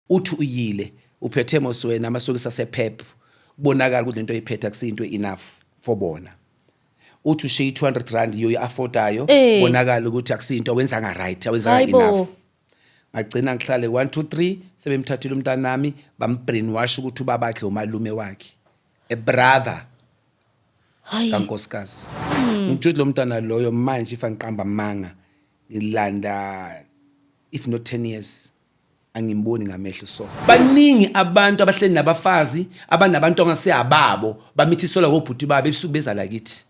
Uthi uyile uphethe mos wena amasokisi asePep, kubonakala ukuthi lento oyiphethe akusiyinto enough for bona. Uthi ushiye i-R200 iyo i-affordayo, bonakala ukuthi akusiyinto awenzanga right, awenzanga enough. Ngagcina ngihlale 1 2 3, sebemthathile umntanami, bambrainwash ukuthi ubabakhe umalume wakhe, a brother Hayi. kankosikazi. Ngitsho lo mntana loyo manje, if angiqamba amanga, ngilanda if not 10 years angimboni ngamehlo. So baningi abantu abahleli nabafazi abanabantu angaseyababo, bamithiselwa ngobhuti babo ebusuku, beza la kithi.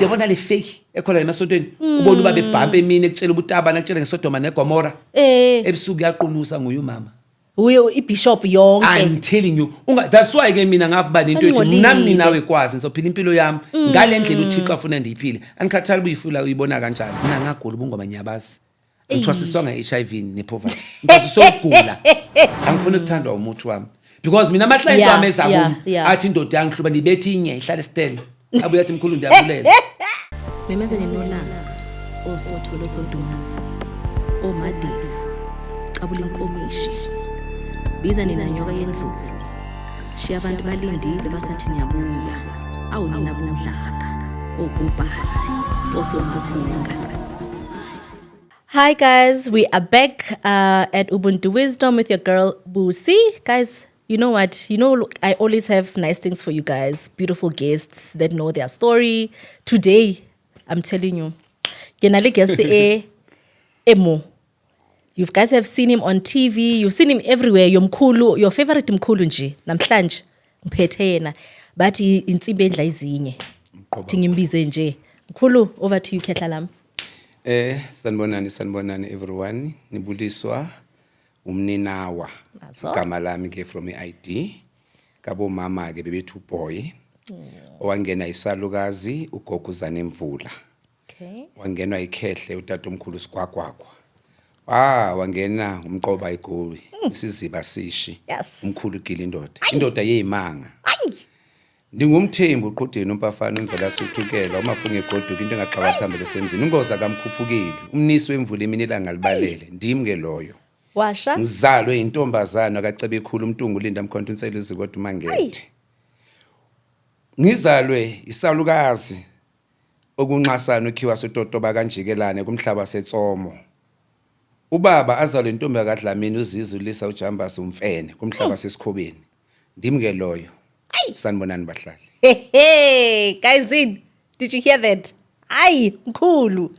Yabona le fake ekhona emasontweni, ubona uba bebhampa emini, ekutshela ubutabana, akutshela ngeSodoma neGomora, ebusuku yaqunusa nguye umama. Uye ibishop yonke. I'm telling you, unga that's why ke mina ngaba nento ethi Angcolile. nami nawe kwazi ngizophila impilo yami ngale ndlela uThixo afuna ndiyiphile. Angikhathali ubuyifula uyibona kanjani. Mina ngagula ubungoma, ngiyabazi. Ngithwasiswa nge-HIV ne-poverty, ngithwasiswa ukugula. Angifuni ukuthandwa umuthi wami because mina ama-client wami eza kumi athi indoda yangihluba, ndibethi inye ihlale stele, abuye athi, "Mkhulu, ndiyabulela." Simemezele nolanga osotho losodumazi omadevu qabula inkomishi, biza nina nyoka yendlovu, shiya abantu balindile basathi niyabuya. Awu nina bomdlaka ogubhasi osokhuphuka. Hi guys, we are back at Ubuntu Wisdom with your girl Busi. Guys, you know what? Look, I always have nice things for you guys, beautiful guests that know their story. Today, I'm telling you, ke na le guest e emo. You guys have seen him on TV, you've seen him everywhere. Your mkhulu, your favorite mkhulu nje, namhlanje ngiphethe yena. Bathi insimbi endla izinye. Thi ngimbize nje. Mkhulu, over to you, khehla lami. Sanibonani, sanibonani everyone. Nibuliswa umninawa. Nazo. Igama lami ke from iID. Kabo mama ke bebethu boy. Owangena isalukazi ugogo uZanemvula. Wangenwa ikhehle utatomkhulu Sigwagwagwa. Ah, wangena umqoba igoli. Isiziba sishi. Umkhulu gila indoda. Indoda yeyimanga. Ay! Ndingumthembu uqhudeni umpafana umvela suthukela umafunge egoduka into engaxabathambele semzini ungoza kamkhuphukeli umnisi wemvula emini ilanga libalele, ndim ke loyo. Washa. Ngizalwe intombazana kaCebekhulu uMntungu Linda Mkhonto uNsele uZikodwa uMangethe. Ngizalwe isalukazi okunxasana ukhiwa sototoba kanjikelane kumhlaba setsomo. Ubaba azalwe intombi kaDlamini uZizu Lisa uJambasi uMfene kumhlaba sesikhobeni. Ndim ke loyo. Sanibonani bahlali. Hey, hey, guys in. Did you hear that? Ay, mkhulu.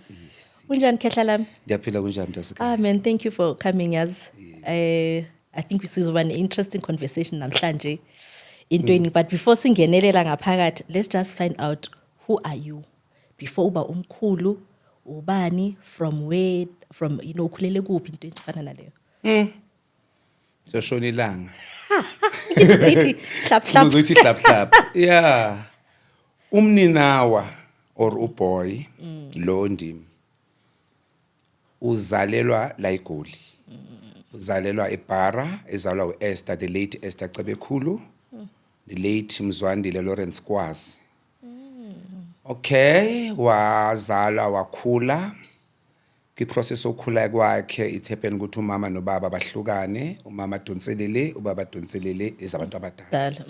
Unjani, khehla lami? Ndiyaphila, kunjani mntasekhaya? Ah man, thank you for coming, yaz. I think sizoba ne-interesting conversation namhlanje intweni, but before singenelela ngaphakathi, let's just find out who are you before uba umkhulu, ubani, from where, from ukhulele kuphi, into efana naleyo. Soshona ilanga. Ngizoyithi hlap hlap. Uzothi hlap hlap. Yeah. Umninawa or uboy lo ndim. Uzalelwa la eGoli. Uzalelwa eBara, ezalwa uEsther, the late Esther Cebekhulu. The late Mzwandile Lawrence Kwazi. Okay, wazalwa wakhula. Kwi-process yokukhula kwakhe it happened ukuthi umama nobaba bahlukane, umama adonselele, ubaba adonselele ezabantu abadala. Dala.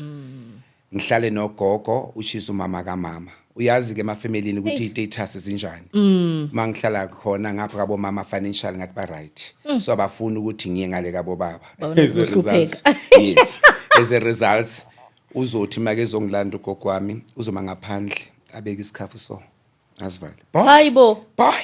Ngihlale nogogo ushisa umama kamama. Uyazi ke emafamilini ukuthi i-status zinjani. Mangihlala khona ngapha kabo mama, financial ngathi ba right. So abafuni ukuthi ngiye ngale kabo baba. Babona As a uzohlupheka. result, yes. As a result uzothi make ezongilanda ugogo wami, uzoma ngaphandle abeke isikhafu so azivale. Boy. Hayibo. Boy,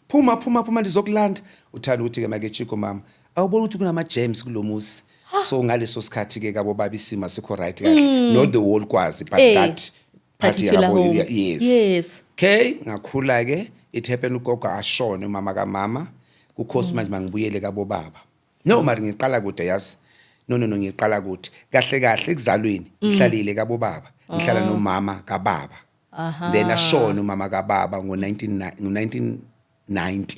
phuma, phuma, phuma, ndizokulanda. Uthanda ukuthi ke make chiko mama, awubona ukuthi kunama germs kulomuzi. So ngaleso sikhathi ke kabo baba isimo sikho right kahle, not the whole Kwazi, but that party particular yakabo home. area, yes. Okay, ngakhula ke. It happened ugogo ashone, umama kamama, kukhosi manje mangibuyele kabo baba. No, mari ngiqala kude yazi. No, no, no, ngiqala kude kahle kahle. Ekuzalweni ngihlalile kabo baba, ngihlala nomama kababa. Then ashone umama kababa ngo-19 ngo-1990.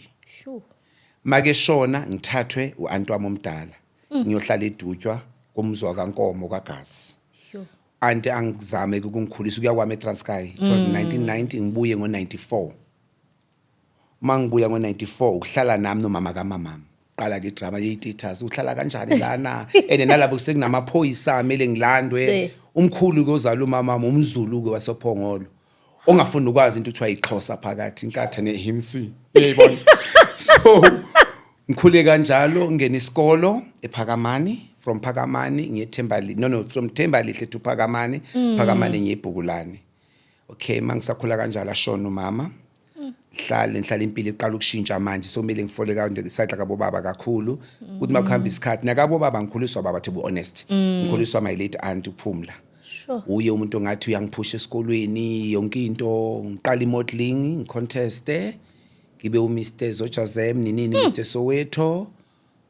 Make shona ngithathwe u-anti wami omdala, ngiyohlala eDutywa komzwa kaNkomo kaGazi. Anti angizame ukungikhulisa ukuya kwami eTranskei. It was 1990, ngibuye ngo-94. Uma ngibuya ngo-94 ukuhlala nami nomama kamamami. Qala ke idrama ye-theatres, uhlala kanjani lana, and nalapho sekunamaphoyisa amele ngilandwe. Umkhulu ke ozala umama wami, umZulu ke wasePhongolo, ongafuni ukwazi into kuthiwa iXhosa phakathi inkatha ne-ANC, uyayibona. So ngikhule kanjalo, ngena isikolo ePhakamani, from Phakamani ngiye Thembali, no, from Thembalihle to Phakamani, Phakamani ngiye eBhukulane. Okay, mangisakhula kanjalo ashona umama. Hlale ngihlala, impilo iqala ukushintsha manje, so kumele ngifole kanje isandla kabo baba kakhulu, ukuthi makuhamba isikhathi nakabo baba ngikhuliswa baba, to be honest ngikhuliswa my late aunt uPhumla. Uye umuntu ongathi uyangiphusha esikolweni yonke into. Ngiqala i-modeling, ngiconteste, ngibe uMr Zojazem ninini, Mr Soweto.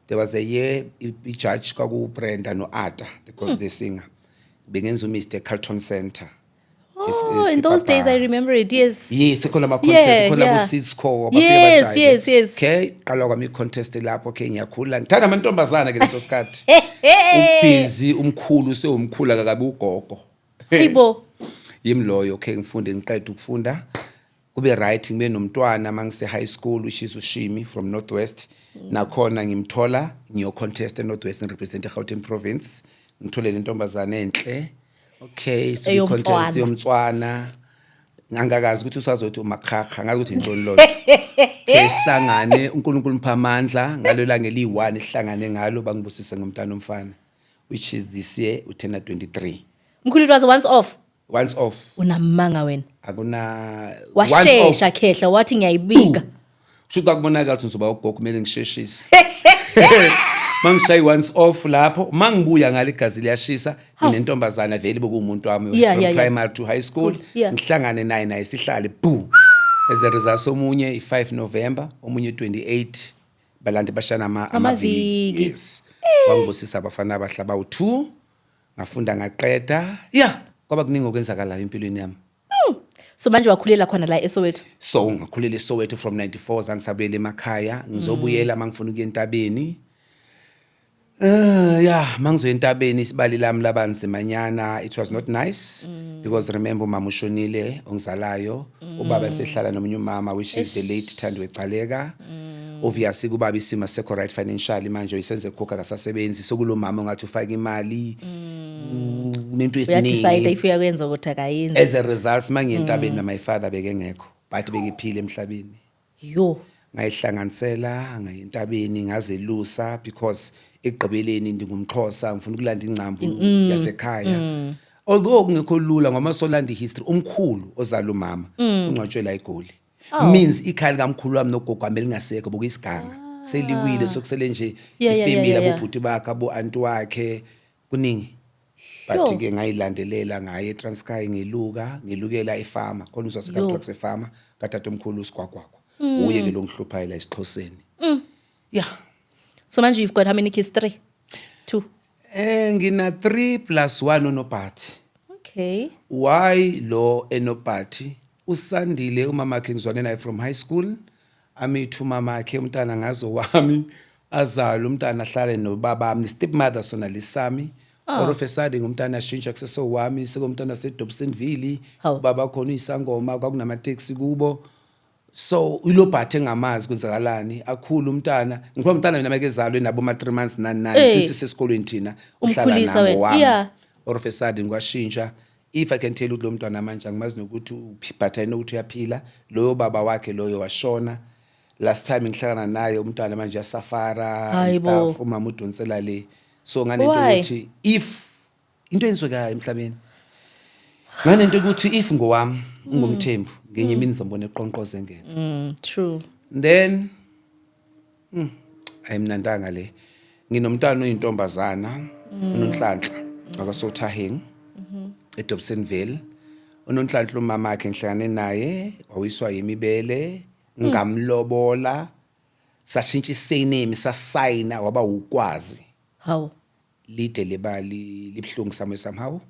There was a year i-judge kwaku-Brenda no-Ada, the singer, bengenza uMr Carlton Center. Oh, in those days I remember it. Yes. Yes, khona ama contest, khona abo Cisco. Okay, qala kwami i-contest lapho. Okay, ngiyakhula, ngithanda amantombazana ke leso sikhathi. Ubhizi umkhulu, sewumkhulu, akakabi ugogo. Hayibo. Yimi loyo. Okay, ngifunde, ngiqede ukufunda, kube right, ngibe nomntwana mangise high school, which is uShimi from Northwest. Nakhona ngimthola ngiyo contest eNorthwest, ngirepresent eGauteng province, ngithole lentombazana enhle. Okay, so Eyomtswana. Contest yomtswana, ngangakazi ukuthi usazothi umakhakha, ngazi ukuthi intoni lonto. Okay, sihlangane, uNkulunkulu mpha amandla ngalo langa eliyi-1 sihlangane ngalo, bangibusise ngomntana omfana, which is this year u-10 23. Mkhulu, it was once off. Once off. Unamanga wena. Akuna once off. Washesha khehla, wathi ngiyayibika. Kusho ukuthi kwakubonakala ukuthi ngizoba ugogo, kumele ngisheshise. Mangishayi once off lapho, mangibuya ngale igazi liyashisa, nginentombazana vele bekuwumuntu wami from primary to high school. Ngihlangane naye sihlale bu. As a result, omunye i5 November, omunye 28, balande bashana ama Amaviki. Yes. Wangibusisa abafana abahle abawu2. Ngafunda ngaqeda. Yeah, kwaba kuningi okwenzakalayo empilweni yami. So manje wakhulela khona la eSoweto. So ngakhulela eSoweto from 94, zangisabuyela emakhaya, ngizobuyela mangifuna ukuya entabeni. Yeah, mangizoya entabeni isibali lami labanzimanyana. It was not nice because remember, umama ushonile ongizalayo, ubaba esehlala nomunye umama, which is the late Thandiwe Caleka. Obviously kubaba isimo sekho right financially manje, uyisenze khokha, akasasebenzi, sokulo mama ongathi ufaka imali nento Uyadecide esiningi. If uyakwenza ukuthi akayenzi. As a result, mangiye entabeni na my father bekengekho, but bekephila emhlabeni. Yo. Ngayihlanganisela, ngayentabeni, ngazelusa, because ekugqibeleni ndingumXhosa, ngifuna ukulanda ingcambu yasekhaya, although kungekho lula ngoba solanda history. Umkhulu ozala umama ungcwatshwe la eGoli, means ikhaya likamkhulu wami nogogo wami elingasekho, bokuyisiganga seliwile, sokusele nje ifamily, abobhuti bakhe, abo-anti wakhe, kuningi. But ke ngayilandelela, ngaye eTranskei, ngiluka, ngilukela efama khona, uzwasekathiwa kusefama katatomkhulu uSigwagwagwa, uye ke lo ngihluphayo la esiXhoseni, yeah. So manje you've got how many kids? Three? Two. Ngina 3 plus 1 onobhathi. Why lo enobhathi? Usandile, umama wakhe ngizwane naye from high school, amithu umama wakhe umntana ngazo wami, azalwe umntana, ahlale nobabami, stepmother sona lesami. All of a sudden umntana ashintsha, kusesowami, sekomntana seDobsonville. Ubaba khona uyisangoma, kwakunamateksi kubo, so ilobhathi engamazi kwenzakalani, akhulu umntana. Ngikhuluma umntana mina makezalwe nabo ma 3 months nani nani, sisesikolweni thina, uhlala Umkhulisa nami wena. wami. All of a sudden kwashintsha. If I can tell you, lo mntwana manje angimazi nokuthi uphi, but I know ukuthi uyaphila. Loyo baba wakhe loyo washona last time ngihlangana naye, umntwana manje uyasafara and Hayibo. stuff, umama udonsela le, so nganento Why? ukuthi if into eyenzekayo emhlabeni, nganento ukuthi if ngowami ungumthembu, ngenye imini ngizombona eqonqoze engena. True. Then ayimnandanga le. Nginomntwana oyintombazana, uNonhlanhla wakwaSothaheng eDobsonville. UNonhlanhla, umama wakhe ngihlangane naye, wawiswa yimibele, ngamlobola, sashintsha isurname, sasayina, waba ukwazi. Hawu. Lide lebali, libuhlungu somewhere somehow,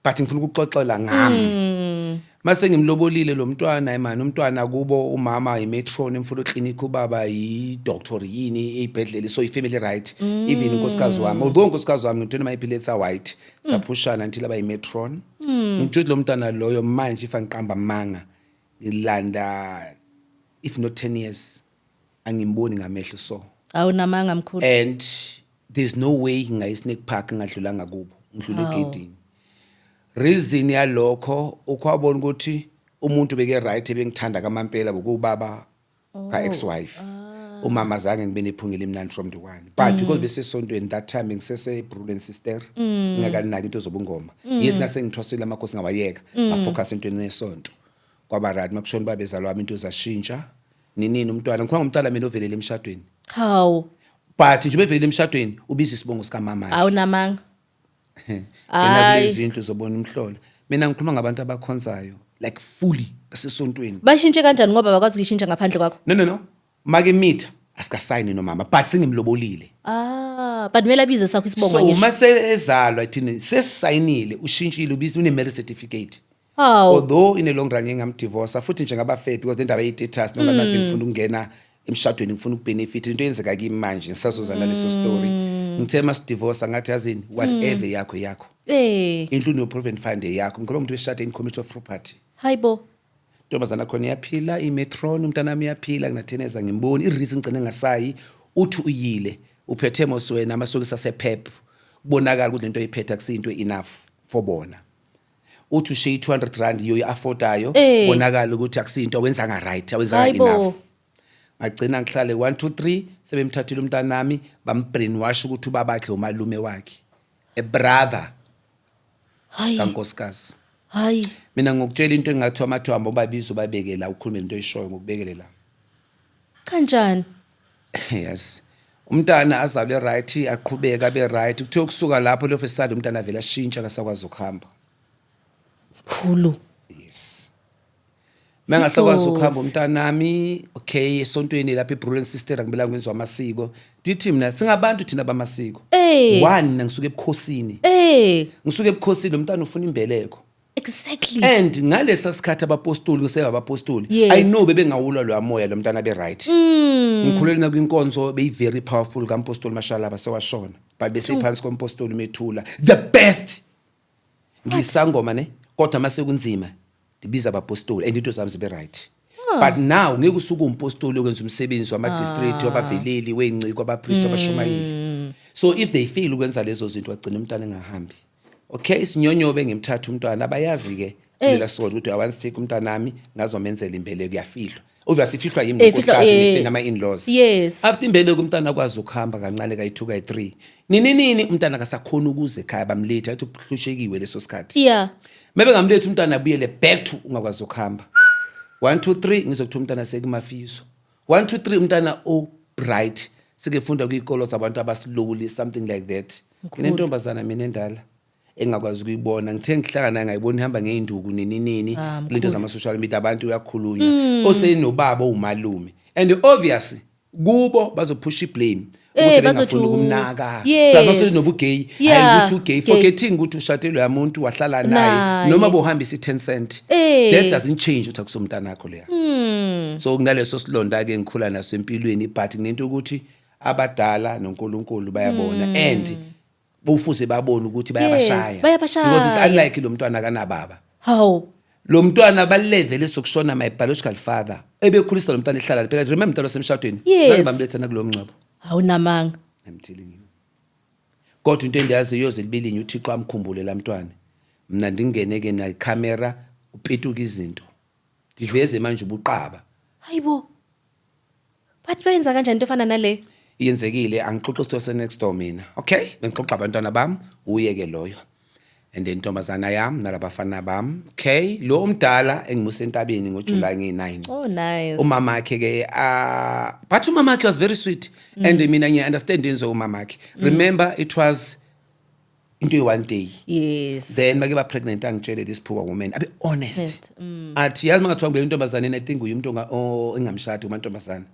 but ngifuna ukuxoxela ngami. Mase ngimlobolile lo mntwana, imani umntwana kubo, umama imatron emfulo clinic, ubaba i-doctor yini eyibhedlela, so i-family right. Even unkosikazi wami, although unkosikazi wami ngithona ama-epilepsy white, saphushana until aba i-matron. Ngitsho lo mntwana loyo manje, if angiqamba amanga, ngilanda if not 10 years angimboni ngamehlo, so Awunamanga, mkhulu. And there's no way ngingayi Snake Park ngadlulanga kubo, ngidlule egedini. Reason yalokho, ukwabona ukuthi umuntu beke right ebengithanda kamampela bokubaba ka ex wife. Umama zange ngibe nephunga elimnandi from the one, but because besesontweni that time, ngisese Brulen sister, ngingakanaki into zobungoma. Yes, ngase ngithwasile amakhosi, ngawayeka, ngafocus entweni yesonto, kwaba right. Makushona babezalwa wami, into zashintsha. Ninini umntwana, ngikhuluma ngomntwana mina ovelele emshadweni. Hawu. But nje bevelele emshadweni, ubiza isibongo sikamama. Awunamanga. Yena Hayi. kulezi zindlu zobona umhlola. Mina ngikhuluma ngabantu abakhonzayo, like fully basesontweni. Bashintshe kanjani, ngoba bakwazi ukuyishintsha ngaphandle kwakho? No, no, no, make mitha asikasayini nomama, but sengimlobolile. Ah, but kumele abize sakho isibongo. So ngisho. mase ezalwa, thina sesisayinile, ushintshile, ubiza, une-marriage certificate. Hawu. Although in a long run ngingamdivorce futhi njengabafair, because le ndaba ye-status noma manje ngifuna ukungena emshadweni, ngifuna ukubenefit into eyenzeka kimi manje, ngisazoza naleso story. Ngithe masidivorce, ngathi, yazini, whatever yakho yakho, including your provident fund yakho. Ngikhuluma umuntu weshade in community of property. Hayibo. Intombazana khona iyaphila, imetron, umntanami uyaphila, nginatheneza ngimboni i-reason ngigcine ngasayi. Uthi uyile, uphethe mos wena amasokisi asePep, kubonakala ukuthi lento oyiphethe akusiyinto enough for bona. Uthi ushiye i-200 rand iyo i-affordayo. Bonakala ukuthi akusiyinto awenzanga right, awenzanga Hayibo. enough. Ngagcina ngihlale 1 2 3, sebemthathile umntanami, bambrainwash ukuthi ubabakhe umalume wakhe, a brother Hayi. kankosikazi. Hayi. Mina ngokutshela into engathiwa amathiwa ubabiza ubabeke la, ukhulume into oyishoyo ngokubekele la. Kanjani? Yes, umntana azalwe right, aqhubeka abe right. Kuthiwa kusuka lapho lo fesade umntana avela ashintsha, akasakwazi ukuhamba. Mkhulu. Yes, mangasakwazi ukuhamba Idlozi. umntanami. Okay, esontweni lapha eBrulen sister, akumelanga kwenziwa amasiko. Ndithi mina, singabantu thina bamasiko. One, mina ngisuke ebukhosini. Ngisuke ebukhosini, umntana ufuna imbeleko. And ngalesa sikhathi abapostoli kusengabapostoli. I know bebengawulwa lo moya lo mntana be right. Ngikhulele nakwinkonzo beyi very powerful kampostoli Mashalaba, sewashona, but bese phansi kompostoli Methula the best. Ngisangoma ne, kodwa mase kunzima ndibiza abapostoli and into zami zibe right. But now ngeke usuke umpostoli okwenza umsebenzi wama-district, wabaveleli, wey'nciko, abapristi, abashumayeli. So if they fail ukwenza lezo zinto, wagcina umntwana engahambi. Okay, sinyonyobe ngimthatha umntwana, abayazi-ke kulela sonto ukuthi I want to take umntanami ngazomenzela imbeleko, yafihlwa. Obviously ifihlwa yimi Fihlwa, nonkosikazi nama-in-laws. After imbeleko umntwana akwazi ukuhamba kancane kayi-2, kayi-3, nini nini, umntwana akasakhona ukuza ekhaya. Bamletha, athi kuhlushekiwe leso sikhathi. Mebe ngamletha umntwana, abuyele back to ungakwazi ukuhamba. 1 2 3, ngizokuthiwa umntwana sekumafiso. 1 2 3, umntana o bright, sekefunda kuyikolo zabantu abaslowly, something like that. Nginentombazana mina endala engakwazi ukuyibona. Ngithe ngihlangana naye, ngayibona ihamba ngey'nduku, nini nini. Ah, lento zama-social media, abantu uyakhulunywa osenobaba owumalume, and obviously kubo bazophusha iblame ukuthi bazothi bengafuni ukumnaka. Plus nobugay, hayi ukuthi ugay, gay. Forgetting ukuthi ushade loya muntu, wahlala naye, Naye. noma bohambisa i-10 cent, that doesn't change ukuthi akusomntanakho leya. So kunaleso silonda-ke ngikhula naso empilweni, but nginento ukuthi abadala noNkulunkulu bayabona, and bofuze babone ukuthi bayabashaya. Bayabashaya. Because it's unlike lo mntwana kanababa. Hawu. Lo mntwana balevele sokushona my biological father ebekhulisa lo mntwana, ehlala phela. Remember, umntwana wasemshadweni. Yes. Zange bamletha nakulo mngcwabo. Awunamanga. I'm telling you, kodwa into endiyazi, yoze libelinye uThixo amkhumbule la mntwana. Mina ndingene-ke nakhamera, upetuka izinto, ndiveze manje ubuqaba. Hayibo, bathi bayenza kanjani into efana nale? Iyenzekile. Angixoxe isitho se-next door mina. Okay, bengixoxa abantwana bami, uye-ke loyo and then intombazana yami nalabafana bami. Okay, lo omdala engimuse entabeni ngoJuly ngiyi-9. Oh, nice. Umama wakhe ke, but umama wakhe was very sweet, and mina ngiya-understand yenziwe umama wakhe. Remember, it was into ye-one day. Then make ba-pregnant, angitshele this poor woman, abe honest. Honest, Athi, yazi, mangathiwa ngibele intombazaneni, I think uye umuntu engamshadi umantombazana.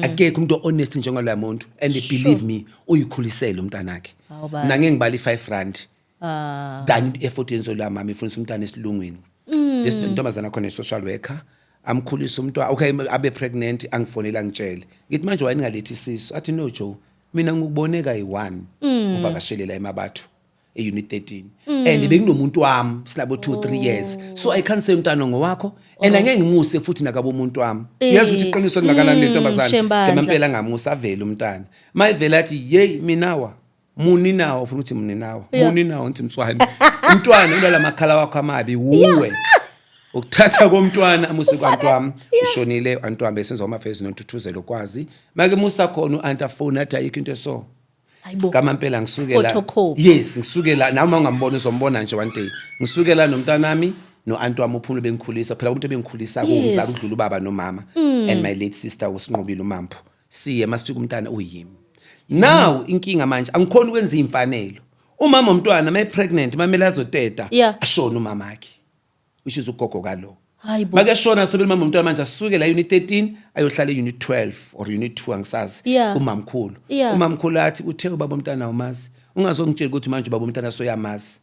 Akekho umuntu honest njengaloya muntu, and believe me, uyikhulisele umntanakhe. Hawu baba. Mina ngeke ngibale i-5 rand than i-effort yenziwe la mama ifundisa umntana esilungwini. This ntombazana khona i-social worker, amkhulisa umntwana. Okay, abe pregnant, angifonela, angitshele. Ngithi, manje wayengalethi isisu? Athi, no Joe, mina ngikubone kayi-one uvakashelela emabathu. e-unit 13, and benginomuntu wami silabo 2 3 years, so I can't say umntana ngowakho and angeke ngimuse futhi nakabo umuntu wami. Yazi ukuthi iqiniso lingakanani lentombazane. Shembandla. Ngempela ngamusa, avele umntana, mayivele athi, "Yeyi, minawa muni nawo?" Ufuna ukuthi muni nawo? Muni nawo? Ngithi mtswana, umntwana ulala amakhala wakho amabi wuwe. Ukuthatha komntwana amuse kwantu wami, ushonile antu wami, besenza amafezi nontuthuzelo kwazi make musa khona u-anti afone athi ayikho into eso. Hayibo. Kamampela ngisukela Photocopy. Yes, ngisukela nami, ungambona, uzombona nje one day. Ngisukela nomntanami no-anti wami uphumule, bengikhulisa phela umuntu ebengikhulisa kuwumzali ukudlula ubaba nomama and my late sister uSinqobile uMampho. Siye masifika umntana uyimi. Now inkinga manje, angikhoni ukwenza iy'mfanelo. Umama womntwana maye-pregnant, mamele azoteta, ashone umamakhe, which is ugogo kalo. Hayibo. Make shona sobele mama umntwana manje asuke la unit 13 ayohlala e-unit 12 or unit 2, angisazi, kumamkhulu. Umamkhulu athi uthe ubaba umntana awumazi, ungazongitshela ukuthi manje ubaba umntana soyamazi.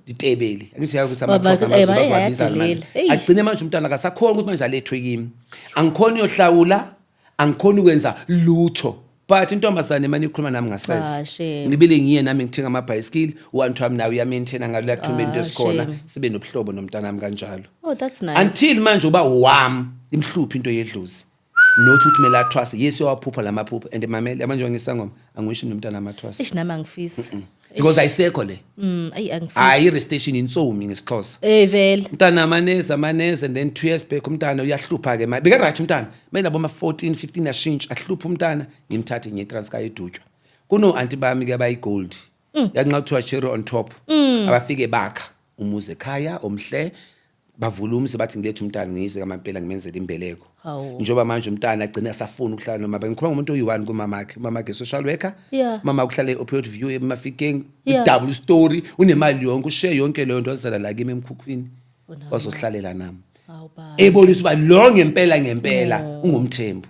Itebeli angithi yazi ukuthi Baba, amaxhosa amaZulu bazowabiza ayadelela. manje. Eish. Agcine manje umntwana akasakhona ukuthi manje alethwe kimi, angikhoni uyohlawula, angikhoni ukwenza lutho, but intombazane manje ikhuluma nami Cha, ngasese. shame. Ngibile ngiye nami ngithenga amabhayisikili, u-anti wami nawe uyamaintaina ngalo, uyathumela into Ah, esikhona. shame. Sibe nobuhlobo nomntanami kanjalo Oh, that's nice. until manje uba wami imhluphi into yedlozi, not ukuthi kumele athwase. Yes, uyawaphupha la maphupho and mamele manje ngisangoma, angiwishi nomntana amathwase. Eish, nami angifisi. Because ayisekho le. Ayi, angifisi. Hayi, i-restation insomi ngesiXhosa. Vele. Umntana amaneza amaneza, and then 2 years back umntana uyahlupha-ke ma beke-right umntana mayelabo ma-14 15 ashintsha ahlupha umntana, ngimthathe ngiye eTranskei eDutywa kuno-anti bami-ke abayi-gold, yakunxa kuthiwa cherry on top, abafike bakha umuzi ekhaya omhle, bavula umzi, bathi ngilethe umntana, ngiyize kamampela ngimenzele imbeleko. Hawu. Njengoba manje umntana agcine asafuna ukuhlala noma bengikhuluma ngomuntu oyi-one kumamakhe, umamakhe social worker, umama uhlala e-Opioid View eMafikeng. Double story, unemali yonke, ushiye yonke leyo nto, wazala la kimi emkhukhwini, wazohlalela nami. Hawu ba. Ebonisa uba lo ngempela ngempela ungumthembu.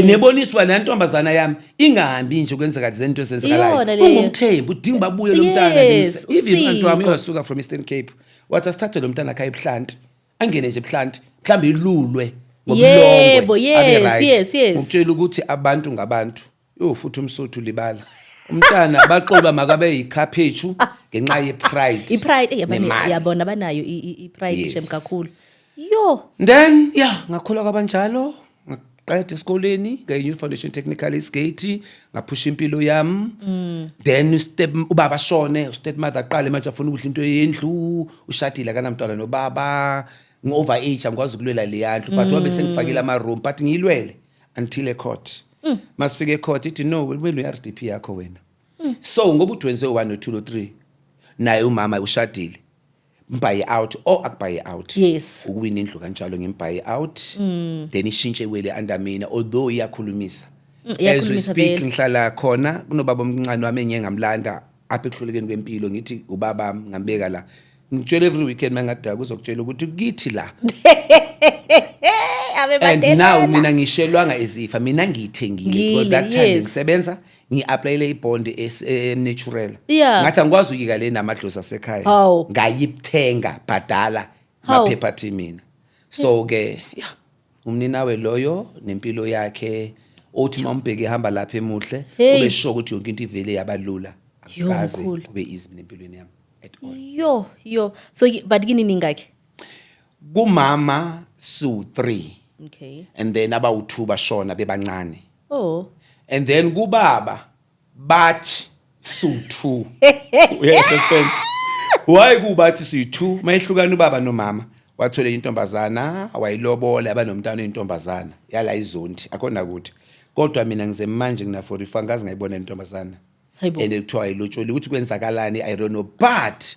Nebonisa uba le ntombazana yami ingahambi nje kwenzeka izinto ezenzekalayo. Iyona leyo. Ungumthembu, udinga babuye lo mntana. Even anti wami usiko. wasuka from Eastern Cape, wathi asithathe lo mntana khaya ebuhlanti, angene nje ebuhlanti, mhlawumbe ilulwe ngobulongwe, abe right. Ngikutshela ukuthi abantu ngabantu yo, futhi umsuthu libala umntana, baxoba makabe yikhaphetshu ngenxa ye-pride. I-pride, Nemali. yabona banayo i-pride. Shem, kakhulu. Yo. Then yeah, ngakhula kwabanjalo, ngaqeda esikoleni nge-New Foundation Technical Eastgate, ngaphusha impilo yami. Then step ubaba shone, step mother aqale manje afuna ukudla into yendlu, ushadile akanamntwana nobaba, ngi-over age, angikwazi ukulwela leya ndlu, but wabe sengifakile ama-room, but ngiyilwele until e-court. Masifike e-court ithi no, wena uyi-RDP yakho wena, so ngoba uthi wenze 1 no 2 no 3, naye umama ushadile, mbuy out or akubuy out. Ukuwina indlu kanjalo, ngimbuy out, then ishintshe wele under mina, although iyakhulumisa. As we Iyakhulumisa speak, vele. ngihlala khona kunobaba omncane wami engiye ngamlanda apha ekuhlulekeni kwempilo, ngithi ubaba ngambeka la, ngitshela every weekend mangadaka uzokutshela ukuthi kithi la. And now mina ngishelwanga izifa, mina ngiyithengile because that time ngisebenza, ngi-applyele ibond natural. Ngathi angikwazi ukuyika le namadlozi asekhaya. Hawu. Ngayithenga, bhadala maphepha athi mina, so ke yeah, umninawe loyo nempilo yakhe othi uma umbheke ehamba lapha emuhle, ube sure ukuthi yonke into ivele yabalula. Yo, Akukaze mkhulu. kube easy mina empilweni yami at all. Yo yo, so but kini ningakhi? Kumama su 3. And then abawu2 bashona bebancane. And then kubaba bathi su2, you understand why kubathi siyi2? Mayehlukana ubaba nomama, wathola intombazana, wayilobola, abanomntana oyintombazana yala izondi akhona kuthi, kodwa mina ngize manje ngina 45 ngazi ngayibona intombazana. Hayibo. And kuthiwa ayilotsholi ukuthi kwenzakalani, I don't know, but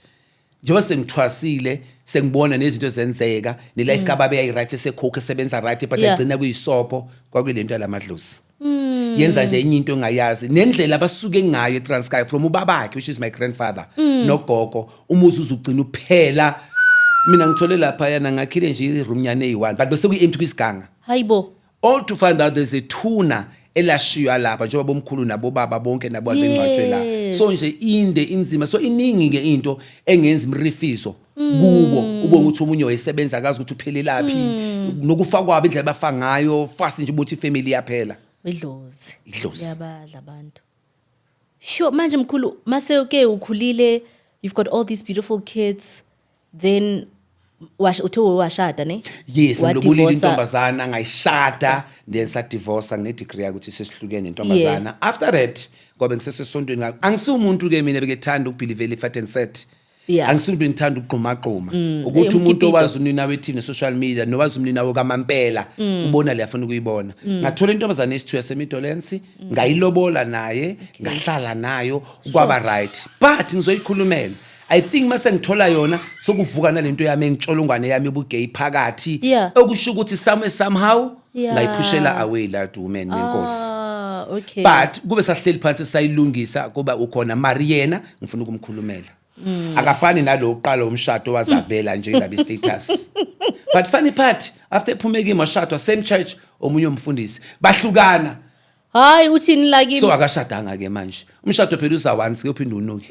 njengoba sengithwasile, sengibona nezinto ezenzeka nelife kababa yayi-right, esekhokha, esebenza right, but agcina kuyisopho kwakuyilento yalamadlozi, yenza nje enye into ongayazi nendlela abasuke ngayo eTranskei from ubabakhe, which is my grandfather, nogogo, umuzi uzugcina uphela. Mina ngithole lapha yana ngakhile nje iroom nyane eyi-one, but bese kuyi-empty kwisiganga. Hayibo. All to find out there's a thuna elashiywa lapha njengoba bomkhulu nabobaba bonke nabo bengcwatshwe la. So nje inde inzima, so iningi ke into engenza imrifiso kubo, ubonga ukuthi omunye wayesebenza, akazi ukuthi uphelelaphi, nokufa kwabo, indlela abafa ngayo fast nje, ukuthi ifamily yaphela. Idlozi. Idlozi. Yabadla abantu. Sure, manje mkhulu, mase ke ukhulile. You've got all these beautiful kids, then uthe washada, ne? Yes, ngilobolile. Wadivosa. Intombazana ngayishada, then sadivorsa. Ngine-degree yakuthi sesihlukene nentombazana. After that, ngoba ngisesesontweni, angisiwumuntu ke mina bekethanda ukubhilivela i-fat and set. Angisumuntu ngithanda ukugqumagquma ukuthi umuntu umkipito. owazi unina wethini ne-social media nowazi umnina kamampela ubona le afuna ukuyibona. Ngathola intombazane esithu yasemidolens, ngayilobola naye, ngahlala nayo, kwaba right, but ngizoyikhulumela. I think mase ngithola yona sokuvuka nalento yami engitsholongwane yami yobu-gay phakathi, okusho ukuthi somewhere somehow ngayiphushela away that woman nenkosi. Ah, okay. But kube sahleli phansi sayilungisa, kuba ukhona mari yena ngifuna ukumkhulumela. Akafani nalo uqala umshado wazavela nje indaba status. But funny part, after ephume kimi washadwa, same church, omunye umfundisi, bahlukana. Hayi, uthini la kimi? So akashadanga ke manje. Umshado phela uza once, kuyophinde unuke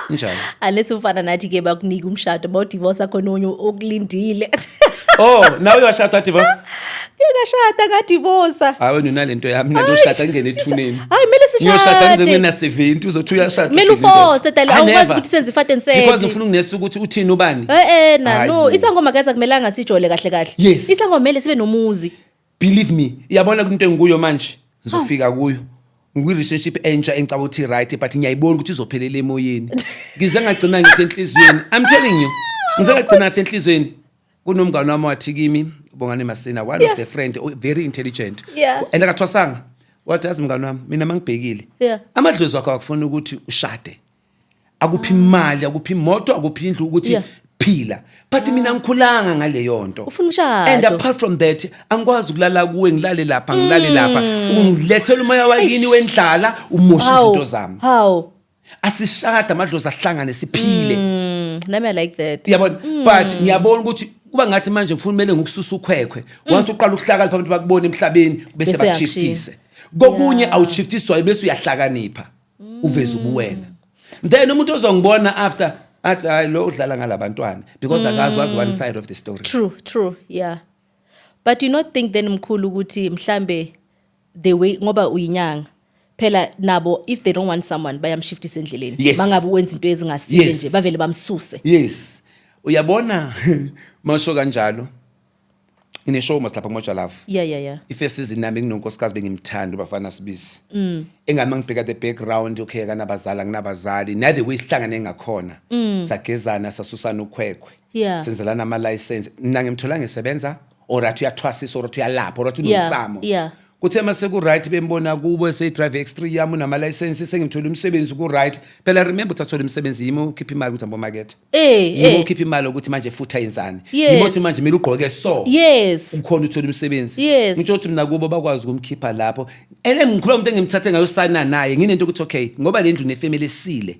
njalo. Unless ufana nathi ke, bakunika umshado, bawudivorce, khona onye okulindile. Oh, nawe uyashada, divorce? Ke ngashada, ngadivorsa. Hayi, wena unalento yami, mina ndoshada ngene ethuneni. Hayi, kumele Ngiyoshada ngize sishade. ngina 70, uzothi uyashada. Kumele uforce, dali, I awukwazi never. ukuthi senze i-fat and set. Because ngifuna ukunesa ukuthi uthini ubani. Eh eh, na. Hayi No, bo. isangoma guys akumelanga sijole kahle kahle. Isangoma kumele sibe nomuzi. Believe me, iyabona into engikuyo manje, ngizofika kuyo ngikwi-relationship entsha engicaba ukuthi right, but ngiyayibona ukuthi izophelela emoyeni. Ngize ngagcina ngithi enhliziyweni, I'm telling you, ngize ngagcina ngathi enhliziyweni, kunomngane wami wathi kimi, Bongani Masina, one of the friend, oh, very intelligent and akathwasanga, wathi, "Yazi mngane wami, mina mangibhekile amadlozi wakho akufuna ukuthi ushade, akuphi imali, akuphi imoto, akuphi indlu, ukuthi phila." But mina ngikhulanga ngaleyo nto. Ufuna umshado. And apart from that, angikwazi ukulala kuwe, ngilale lapha, ngilale lapha, ungilethela umoya wakini Eish. wendlala, umosha Hawu, izinto zami. Hawu. Asishada, amadlozi ahlangane, siphile. Nami I like that. Yabona, but ngiyabona ukuthi kuba ngathi manje ngifuna kumele ngikususa ukhwekhwe. Once uqala ukuhlakala abantu bakubona emhlabeni, bese Bese bakushiftise kokunye. Awushiftiswayo, bese uyahlakanipha, uveze ubuwena. Then umuntu ozongibona after athi, "Hayi, lo udlala ngalabantwana," because akazi, wazi one side of the story. True, yeah. But you not think then, mkhulu, ukuthi mhlambe the way, ngoba uyinyanga phela, nabo if they don't want someone bayamshiftisa endleleni? Mangabe wenza into ezingasile nje, bavele bamsuse. Yes, uyabona masho kanjalo, ngine-show mos lapha kuMoja Love. I-first season nami nginonkosikazi bengimthanda, uBafana Sibisi, engami ngibheka the background, okay, akanabazali, anginabazali, neither way sihlangane ngakhona, sagezana, sasusana ukhwekhwe, senzelana ama-license. Mina ngimthola ngisebenza, or athi uyathwasisa, or athi uyalapha, or athi unomsamo. Kuthe mase ku-right, bembona kubo seyi-drive X3 yami, unama-license, sengimthola umsebenzi, ku-right phela. Remember ukuthi athola umsebenzi, yimi ukhipha imali ukuthi ambomakethe, yimi ukhipha imali ukuthi manje futhi ayenzani, yimi othi manje kumele ugqoke so, ukhona uthola umsebenzi. Ngitsho ukuthi mina kubo bakwazi ukumkhipha lapho, and ngikhuluma umuntu engimthathe ngayosana naye, nginento ukuthi okay, ngoba le ndlu nefamily esile,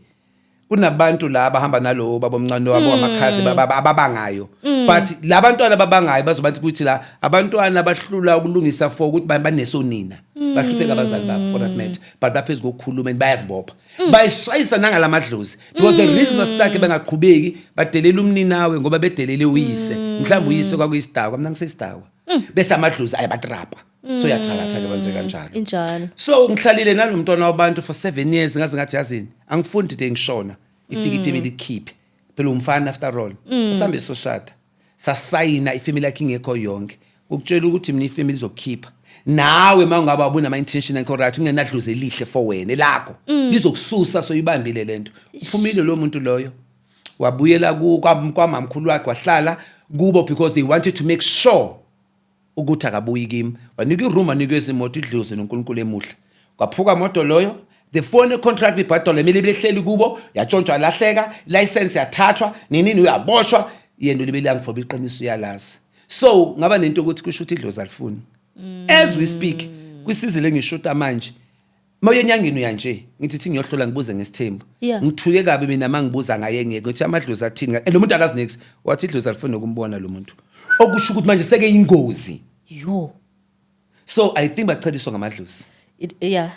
kunabantu la abahamba nalowo baba omncane wabo, amakhazi ababangayo, but labantwana ababangayo bazobathi ukuthi la abantwana bahlula ukulungisa for ukuthi banesonina, bahlupheka abazali babo for that matter, but baphezu kokukhuluma and bayazibopha, bayishayisa nangalamadlozi, because the reason basitake bengaqhubeki, badelela umninawe ngoba bedelele uyise. Mhlawumbe uyise kwakuyisidakwa, mina ngiseyisidakwa, bese amadlozi ayabatrapa, so uyathakatha-ke, benze kanjalo. Injalo. So ngihlalile nalo mntwana wabantu for 7 years, ngaze ngathi, yazini, angifundi de ngishona, ifike ifamily ikhiphe phela umfana after all, sihambe soshada, sasayina, ifamily yakhe ingekho yonke. Ukutshela ukuthi mina ifamily izokukhipha nawe uma ungaba ubunama-intention akho right, ungenadlozi elihle for wena, elakho lizokususa. Soyibambile lento, uphumile lo muntu loyo, wabuyela kwamamkhulu wakhe, wahlala kubo because they wanted to make sure ukuthi akabuyi kimi. Wanika iroom, wanikwe izimoto, idlozi noNkulunkulu emuhle. Kwaphuka moto loyo, the phone contract ibhadalwa emele behleli kubo, yatshontshwa, lahleka, license yathathwa, ninini, uyaboshwa yena, ulibele ngifoba iqiniso, uyalazi. So ngaba nento ukuthi kusho ukuthi idlozi alifuni. As we speak, kwisizini engishuta manje, mawuye enyangeni uya nje, ngithi thi ngiyohlola, ngibuze ngesithembu. Ngithuke kabi mina mangibuza ngaye, ngeke ngithi amadlozi athini, and lo muntu akazi niks, wathi idlozi alifuni nokumbona lo muntu, okusho ukuthi manje seke ingozi. Yo. So I think bacheliswa ngamadlozi. Yeah,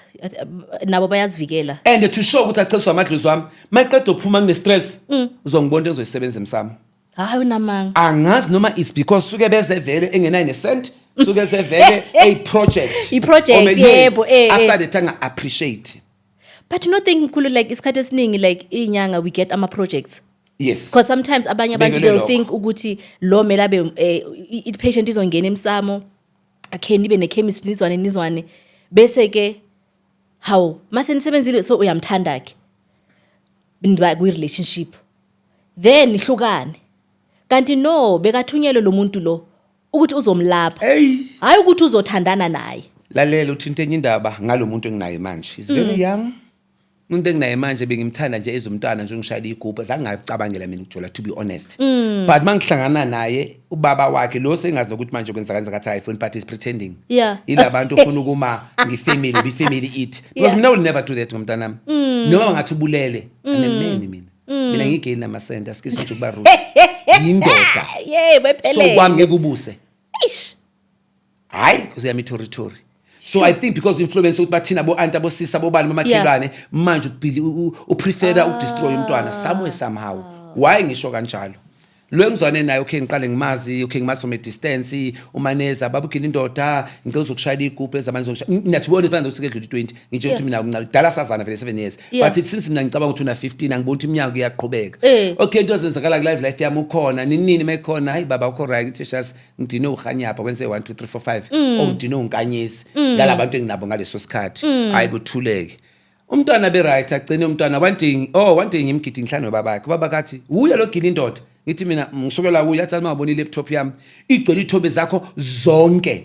nabo bayazivikela. And to show ukuthi acheliswa amadlozi wami, mayiqeda uphuma ngine-stress, uzongibona into ezoyisebenza emsamo. Hayi, unamanga. Angazi noma it's because suke beze vele engenayo necent, suke zevele a project. I-project, Yes. yebo, After that anga-appreciate. But you know think, mkhulu, like isikhathi esiningi, like inyanga, we get ama projects. Yes. Because sometimes abanye abantu Sibekelwe they'll lokho. think ukuthi lo mele abe i-patient izongena emsamo, akhe nibe ne-chemistry, nizwane nizwane, bese ke hawu, mase nisebenzile, so uyamthanda ke, niba kwi-relationship, then nihlukane, kanti no, bekathunyelwe lo muntu lo ukuthi uzomlapha, Hey. hayi ukuthi uzothandana naye. Lalela, uthinta enye indaba ngalo muntu enginaye manje. He's very young. Umuntu enginaye manje bengimthanda nje ezumntwana nje, ngishayela igubhu, zange ngacabangela mina ukujola, to be honest. But mangihlangana naye, ubaba wakhe lo sengazi nokuthi manje kwenza kanjani, ngathi iPhone, but he's pretending. Ilabantu ufuna ukuma ngifamily, be family it. Because mina will never do that ngomntanami. Noma ngathi ubulele, I'm a man mina. Mina ngigayini namasenta, asikise nje ukuba rude. Yindoda. Yebo. So ephelele. kwami ngeke ubuse. Eish. Hayi, kuzeyami territory. So I think because influence ukuthi bathina bo aunt, abosisa, bobani, bomakhelwane, manje uprefera ukudestroy umntwana somewhere somehow. Why ngisho kanjalo? Lo engizwane naye, okay, ngiqale ngimazi, okay, ngimazi from a distance. Umaneza baba ugila indoda, ngicela uzokushayela igubhu ezamanje, zokushaya mina, to be honest, manje usuke edlula i-20, ngitsho ukuthi mina kudala sazana vele, 7 years. But since mina ngicabanga ukuthi una 15, angiboni ukuthi iminyaka iyaqhubeka. Okay, into ezenzakala ku life yami, ukhona ninini mayikhona, hayi baba, ukho right, ngithi shas ngidine uhanyapha kwenze 1 2 3 4 5, oh, ngidine unkanyisi ngalabantu enginabo ngaleso sikhathi. Hayi, kuthuleke, umntwana be right, agcine umntwana. One day, oh, one day ngimgidi ngihlanu nobabakhe, ubaba kathi uye lo gila indoda, ngithi mina ngisukela kuye, athi mangabona i-laptop yami igcwele ithombe zakho zonke,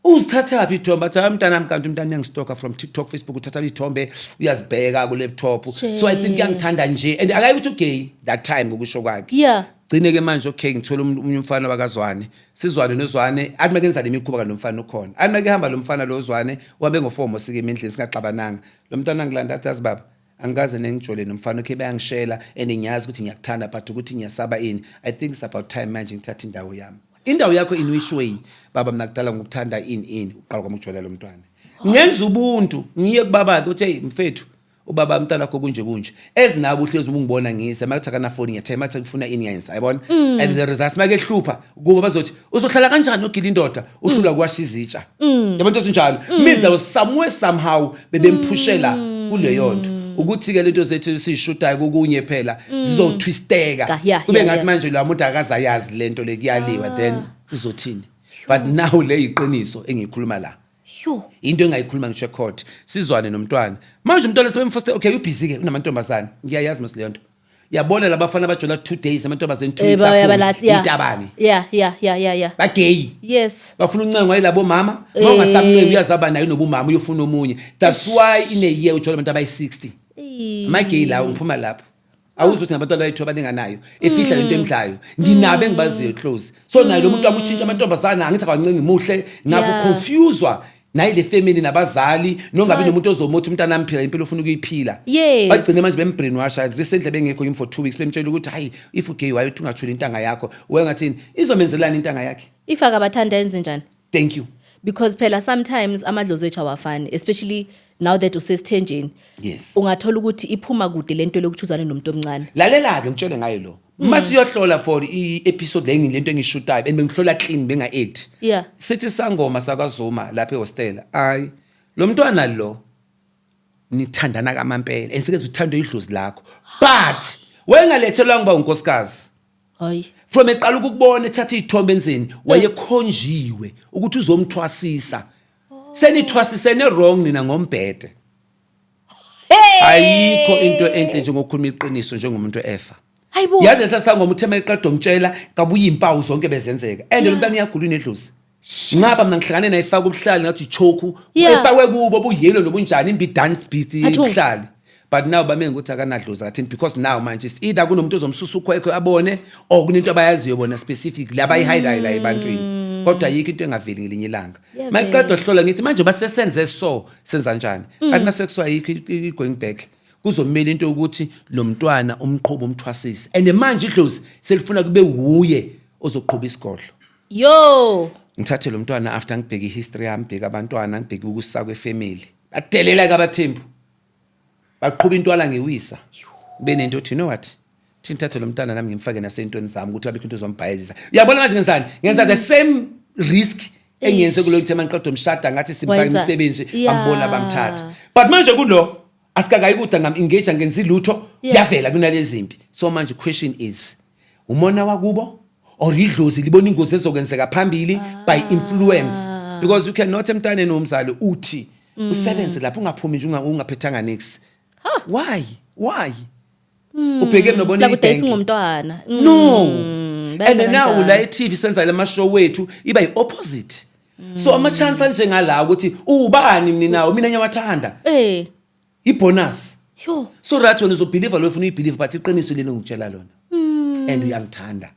uzithathaphi ithombe? Athi, "Hayi, mntanami, kanti umntana uyangistalka from TikTok, Facebook, uthatha iy'thombe uyazibheka ku-laptop." So I think uyangithanda nje and akayi ukuthi ugay that time ngokusho kwakhe. Gcine ke manje, okay, ngithola omunye umfana wakazwane, sizwane nozwane, athi makenza le mikhuba kanti nomfana ukhona, athi makehamba lo mfana lo zwane wabe ngo-4 mosike endlini singaxabananga. Lo mntwana ngilanda, athi, "Azi baba, angikaze nengijole nomfana, okay, bayangishela and ngiyazi ukuthi ngiyakuthanda, but ukuthi ngiyasaba ini. I think it's about time manje ngithathe indawo yami." Indawo yakho in which way? "Baba, mina kudala ngikuthanda." Ini ini, uqala kwami ukujola lo mntwana, ngenza ubuntu, ngiye kubaba-ke uthi, "Hey mfethu, ubaba umntwana wakho kunje kunje, ezinabo uhlezi ungibona ngise makuthi akanafoni, ngiyathenga, makuthi ngifuna ini ngiyayenza, yayibona." And the results, make ehlupha kuba bazothi uzohlala kanjani ogila indoda, uhlulwa kuwasha izitsha, yabona, into ezinjalo. Means there was somewhere somehow bebemphushela kuleyo nto, ukuthi-ke lento zethu esiyishootayo kokunye phela zizotwisteka, kube ngathi manje la muntu akazayazi lento le, kuyaliwa, then uzothini? But now le yiqiniso engiyikhuluma la. Yo. Into engayikhuluma ngisho ecourt. Sizwane nomntwana manje, umntwana sebemfoste, okay, ubusy ke, unamantombazane, ngiyayazi mos leyo nto, yabona labafana abajola 2 days, amantombazane 2 weeks, Bayabalahla, yeah. intabane. Bagay. Bafuna uncengwa yilabo mama, uma ungasamncengi uyazaba naye nobumama, uyofuna omunye. That's why in a year ujola abantu abayi-60, amagay lawo. Ngiphuma lapho, awuzi ukuthi ngabantwana abayi-2 abalinganayo, efihla lento emdlayo. Nginabo engibaziyo close, so naye lo muntu wami utshintsha amantombazane, angithi akancengi, muhle ngapho. Confuswa naye le family nabazali, nongabi nomuntu ozomothi umntana amphila impilo ofuna ukuyiphila. Bagcine manje bembrainwasha. Recently bengekho kimi for 2 weeks, bemtshela ukuthi, hayi, if ugay, why uthi ungathuli intanga yakho? Wayengathini, izomenzelani intanga yakhe? If akabathanda, enze njani? Thank you. Because phela sometimes amadlozi wethu awafani, especially now that usesithenjeni. Ungathola ukuthi iphuma kude lento lokuthi uzwane nomuntu omncane. Lalela-ke, ngitshele ngayo lo masiyohlola for i-episode le, lento engishootayo, and bengihlola clean, benga-act. Sithi sangoma sakwaZuma lapha ehostela, ayi, lo mntwana lo nithandana kamampela and sike uthandwe idlozi lakho, but wayengalethelwanga uba unkosikazi. Hayi. From eqala ukukubona ethatha iy'thombe enzeni, wayekhonjiwe ukuthi uzomthwasisa. Senithwasisene wrong nina ngombhede. Ayikho into enhle njengokukhuluma iqiniso njengomuntu efa. Hayibo. Yazi sasangoma uthe mayiqeda ngitshela kabuye impawu zonke bezenzeka, and lo mntwana uyagula, unedlozi. Ngapha mina ngihlangane naye efaka ubuhlali, ngathi ichoke. Efakwe kubo buyelo nobunjani, imbi dance beast. Athi ubuhlali, but now bame ngokuthi akanadlozi, akathini, because now manje it's either kunomuntu ozomsusa ukhwekhwe abone, or kunento abayaziyo bona specific la abayihidayo la ebantwini, kodwa ayikho into engaveli ngelinye ilanga. Iyavela. Mayiqeda hlola, ngithi manje basesenze, so senza njani? Athi mase kusuka ayikho i-going back, kuzomela into yokuthi lo mntwana umqhubo umthwasise, and manje idlozi selifuna kube wuye ozoqhuba isigodlo. Yo. Ngithathe lo mntwana after ngibheke ihistory yami, ngibheke abantwana, ngibheke ukusa kwefamily, badelela ke abathembu, baqhuba intwala ngewisa, kube nento othi, you know what, thi ngithathe lo mntwana nami ngimfake nasey'ntweni zami ukuthi abikho into ezombhayizisa. Uyabona manje ngenzani? Ngenza the same risk engiyenze kulo, kuthi mangiqeda umshada ngathi simfake Wenza. imisebenzi, bambona, bamthatha, but manje kulo Asikakayi kude, ngam-engage, ngenzi lutho. Kuyavela kunalezi mpi. So manje question is, umona wakubo or idlozi libona ingozi ezokwenzeka phambili by influence? Because you cannot, emntaneni womzali, uthi usebenze lapho ungaphumi nje ungaphethanga nix. Why ubheke nobona Silakudayisa ibhenki? ngomntwana. No. Benza And now kanjalo. la e-TV senza lama show wethu, iba yi-opposite. So ama-chance anjengala ukuthi ubani mina nawo, mina ngiyawathanda. I-bonus. Yo. So right, wena uzobelieve lo ufuna uyibelieve, but iqiniso lelo ngikutshela lona and uyangithanda.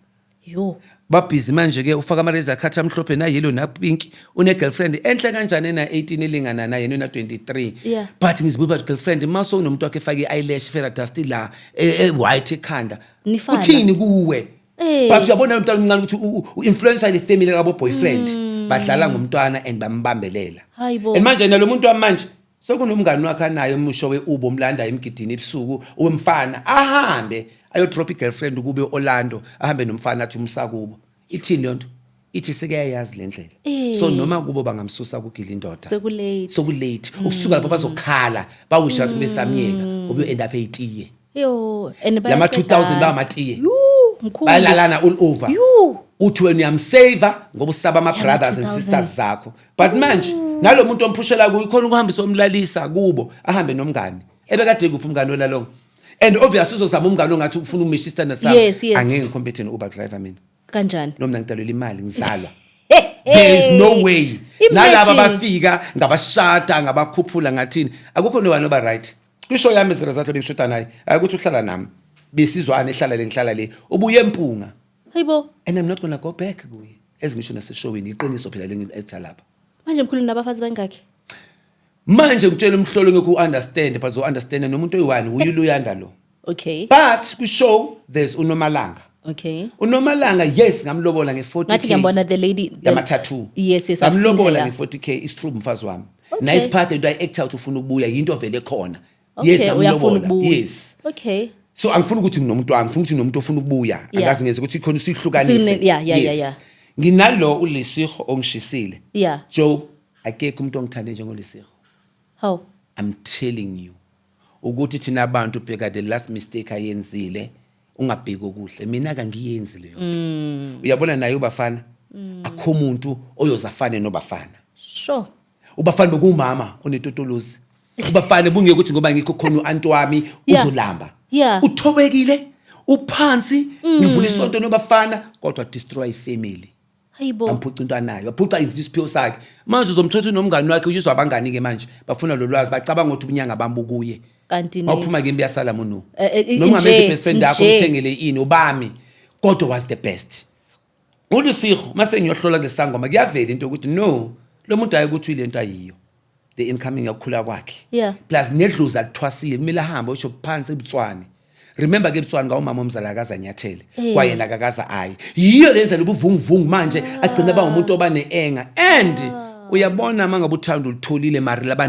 Yo. Babhizi manje ke, ufaka ama-razor cut amhlophe na-yellow na-pink, une-girlfriend enhle kanjani ena-18 elingana naye, nona-23. But ngizibuza, but girlfriend, uma sowunomuntu wakhe efake i-eyelash, fairy dust la, e-white ekhanda, Nifana. uthini kuwe? But uyabona umntwana omncane ukuthi u-influencer le family kabo boyfriend, badlala ngomntwana and bambambelela. Hayibo. And manje nalo muntu wamanje sekunomngani wakhe anaye umusho we-Uber, umlanda emgidini ebusuku wemfana, ahambe ayodrop i-girlfriend kube Orlando, ahambe nomfana, athi umsa kubo. Ithini leyo nto? Ithi sekuyayazi le ndlela. So noma kubo bangamsusa kugila indoda, Sekulate. Sekulate. Ukusuka lapho bazokhala, bawisha ukuthi kube samyeka, ngoba uyo-end up eyitiye. Yo, and Lama 2000 bayaqedana. bamatiye. Yu, mkhulu. Bayalalana all over. Yu. Uthi wena uyamsave ngoba usaba ama-brothers and 2000. sisters zakho, but manje nalo muntu omphushela kuyo khona ukuhambisa omlalisa kubo, ahambe nomngane ebekade kuphi umngane olalongo, and obviously uzozama umngane ongathi ufuna umisha istandard sami. Yes. Angeke ngicompete no-Uber driver mina. Kanjani? Noma mina ngidalelwa imali, ngizalwa, there is no way. Nalaba Imagine. bafika ngabashada, ngabakhuphula, ngathini, akukho no one oba right kwisho yami as a result. Bengishoda naye, ayikuthi uhlala nami, besizwana, ehlala le, ngihlala le, ubuye empunga. Hayibo. And I'm not gonna go back kuye, ezingisho naseshowini, iqiniso phela lengi-actor lapha. Manje mkhulu, nabafazi bangakhi? Manje ngitshela umhlolo, ngekho u-understand, but u-understand nomuntu oyi-one uye uLuyanda lo. But kwi-show there's uNomalanga. UNomalanga, yes, ngamlobola nge-40. Ngathi ngiyambona the lady Yama-tattoo. Yes, I've seen her. Ngamlobola nge-40K. Is true, umfazi wami. Nice part, into ayi-act out, ufuna ukubuya, yinto vele khona. Yes, Okay, uyafuna ngamlobola. ukubuya. Yes. So angifuni ukuthi nginomuntu wami, ngifuna ukuthi nginomuntu ofuna ukubuya. Angazi ngeze ukuthi khona usihlukanise. Nginalo uLesiho ongishisile. Joe, akekho umuntu ongithande njengoLesiho. How? I'm telling you ukuthi thina abantu, bheka the last mistake ayenzile, ungabheki okuhle. Mina kangiyenzi leyo nto. Uyabona naye ubafana, akho umuntu oyozafane nobafana. Ubafana bekuwumama onetotolozi, ubafana bungeke ukuthi ngoba ngikho khona u-anti wami uzolamba. Uthobekile, uphansi, ngivula isonto nobafana, kodwa destroy family. Hayibo. Bamphuca into anayo, baphuca isiphiwo sakhe. Manje uzomthatha unomngani wakhe, uyuzwa abangani-ke manje bafuna lo lwazi, bacabanga ukuthi ubunyanga bambukuye. Kanti Mawuphuma next. kimi buyasala munu. Eh, Noma ungamenza nje, i-best friend yakho, nje. umthengele ini ubami, kodwa was the best uLisiho. Mase ngiyohlola kulesangoma, kuyavela into yokuthi no, lo muntu hayi ukuthi uyile nto ayiyo, the incoming yokukhula kwakhe. Plus nedlozi alithwasile, kumele ahambe usho phansi ebutswane. Remember ke, ebutswane ngawumama omzala akaze anyathele. Kwayena akakaze ayi, yiyo le ndlela ubuvunguvungu manje agcina ba umuntu oba ne-anger. And uyabona uma ngabe uthando ulutholile mari laba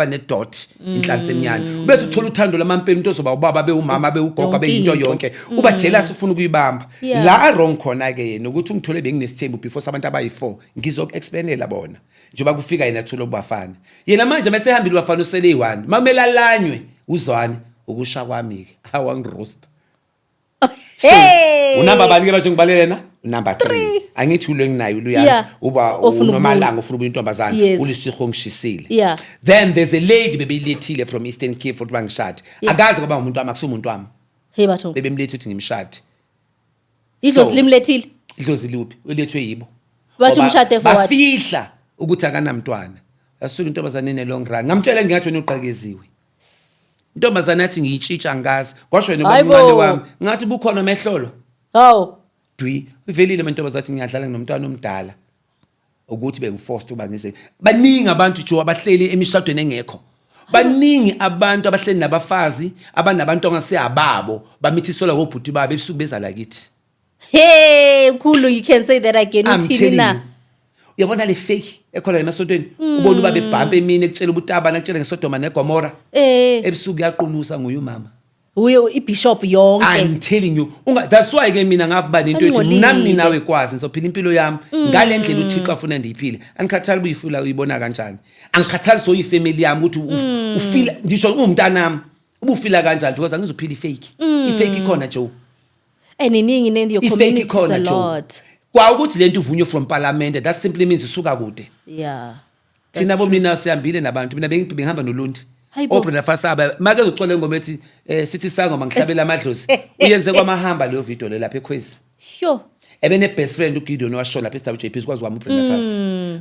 ne-dot, inhlansi emnyane, bese uthola uthando lamampela, umuntu ozoba ubaba, bewumama, bewugogo, Yonke beyinto into. yonke, uba jealous, ufuna ukuyibamba. La wrong khona-ke yena ukuthi ungithole benginesithembu before sabantu abayi-4. Ngizoku-explainela bona njengoba kufika yena athule ubafana. Yena manje mesehambile ubafana, usele eyi-one, mamele alanywe uzwane ukusha kwami-ke, awangirosta. So Hey! unamba bani ke manje ngibalele na? Number 3, angithi ulo enginayo uLuyanda, uba Ofuna uNomalanga ufuna ukuba intombazane. ULisiho ngishisile. Then there's a lady bebeyilethile from Eastern Cape futhi bangishade. Akazi kwaba umuntu wami, akusumuntu wami. Hey batho. Bebemlethe ukuthi ngimshade. Idlozi So- limlethile. Idlozi luphi? Ulethwe yibo. Bathi Ngoba umshade for what? bafihla ukuthi akanamntwana. Yasuka intombazane ine long run, ngamtshela ngingathi wena uqekeziwe. Intombazane yathi ngiyitshitsha, ngazi kwasho yena Hayibo. ubamncane wami, ngathi bukhona mehlolo. Hawu. Dwi ivelile amantombazane athi ngiyadlala nginomntwana omdala, ukuthi bengiforced uba ngize. Baningi abantu jo abahleli emishadweni engekho, baningi abantu abahleli nabafazi abanabantu angaseyababo, bamithiselwa ngobhuti babo ebusuku beza kithi. Hey mkhulu, you can say that again. I'm Uthini telling na? you. Uyabona le fake ekhona emasontweni, ubona uba bebhampa emini, ekutshela ubutabana, akutshela ngeSodoma neGomora, ebusuku uyaqunusa nguye umama. Uye ibishop yonke. I'm telling you, unga that's why ke mina ngakuba nento ethi Angcolile. nami ninawe kwazi ngizophila impilo yami ngale ndlela uThixo afuna ndiyiphile. Angikhathali ubuyifila uyibona kanjani, angikhathali so ifamily yami ukuthi ufila, ngisho uwumntanami ubufila kanjani, because angizophila ifake. Ifake ikhona, Joe. And iningi in your Ifake community, it's ikhona, a Joe. lot. Kwa ukuthi lento ivunywe from parliament, that simply means isuka kude. Thina That's true. bomina sihambile nabantu, mina bengihamba noLundi. Hayibo. Obrenda Fasaba make ezocela ingoma ethi sithi sangoma ngihlabela amadlozi, uyenze kwamahamba leyo video le lapha ekhwezi. Sure. Ebene best friend uGideon washo lapha eSWJP, sikwazi wami uBrenda Fas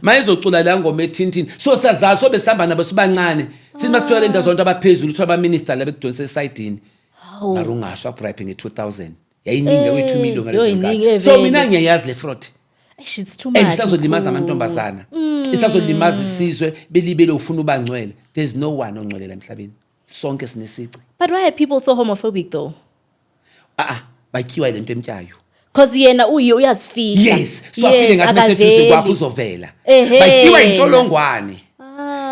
mayezocula la ngoma ethintini, so siyazazi, so besihamba nabo sibancane. Sithi masifika le ndawo zonke abaphezulu, uthola abaminister la bekudonsa esayidini. Hawu. Mara ungasho abribe nge-2000 yayiningi, kuyi-2 million ngalezo Yo, iningi, nkathi. So vele. mina ngiyayazi le fraud. Eish, it's too much. And isazolimaza mkhulu. amantombazana, isazolimaza isizwe belibele ufuna ubangcwele. There's no one ongcwele la emhlabeni, sonke sinesici. But why are people so homophobic though? Ah ah, batyiwa lento emtyayo. Because yena uye uyazifihla. Yes, so afile ngathi meseduze kwakho uzovela. Batyiwa intsholongwane.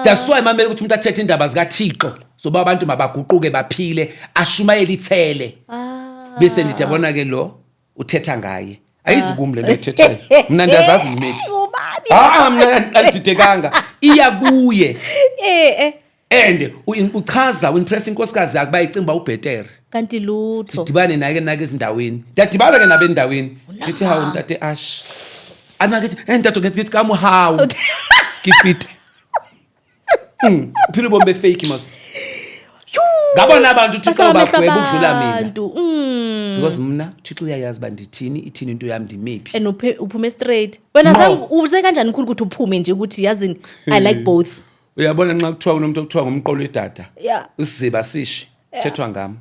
That's why mamele ukuthi umuntu athethe indaba zikaThixo zoba abantu mabaguquke baphile, ashumayele ithele, bese ndithi yabona ke lo uthetha ngaye, ayizukumi le nto ayithethayo. Mna ndiyazazi ngimephi. Ubani? Ah, mna andididekanga, iya kuye. Eh. And uchaza uimpress inkosikazi yakhe, bayicimba ubhetere. Kanti lutho. Sidibane naye ke nake ezindaweni, ndiyadibana ke nabe endaweni, ndithi hawu ntate ash, amakithi ntate, ngithi kamuhawu kifite. Uphila ubomi befake mos. Ngabona abantu uThixo Basaba amehlo bagweba ukudlula mina. abantu. Because mna uThixo uyayazi uba ndithini, ithini into yami, ndimephi. And uphume straight. Wena No. zange uze kanjani mkhulu ukuthi uphume nje ukuthi yazini, I like both? Uyabona nxa kuthiwa kunomuntu okuthiwa ngumqolo wedada, usiziba sishi thethwa ngami.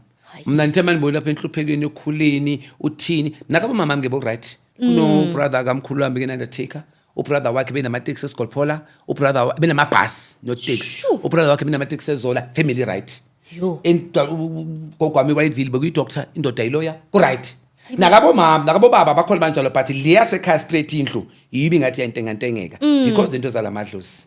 Mna ndithe mandibone lapha enhluphekweni yokukhuleni uthini nakabo mama ke bo-right. Kuno brother kamkhulu wami ke undertaker, ubrother wakhe benamateksi esigolphola, ubrother benamabhasi noteksi. Ubrother wakhe benamateksi ezola, family right. Yo. Gogo wami eWhiteville bekuyi-doctor, indoda yiloya, ku-right. Nakabomama nakabobaba bakhona banjalo, but leyasekhaya straight indlu yibi ngathi iyantengantengeka because lento zalamadlozi.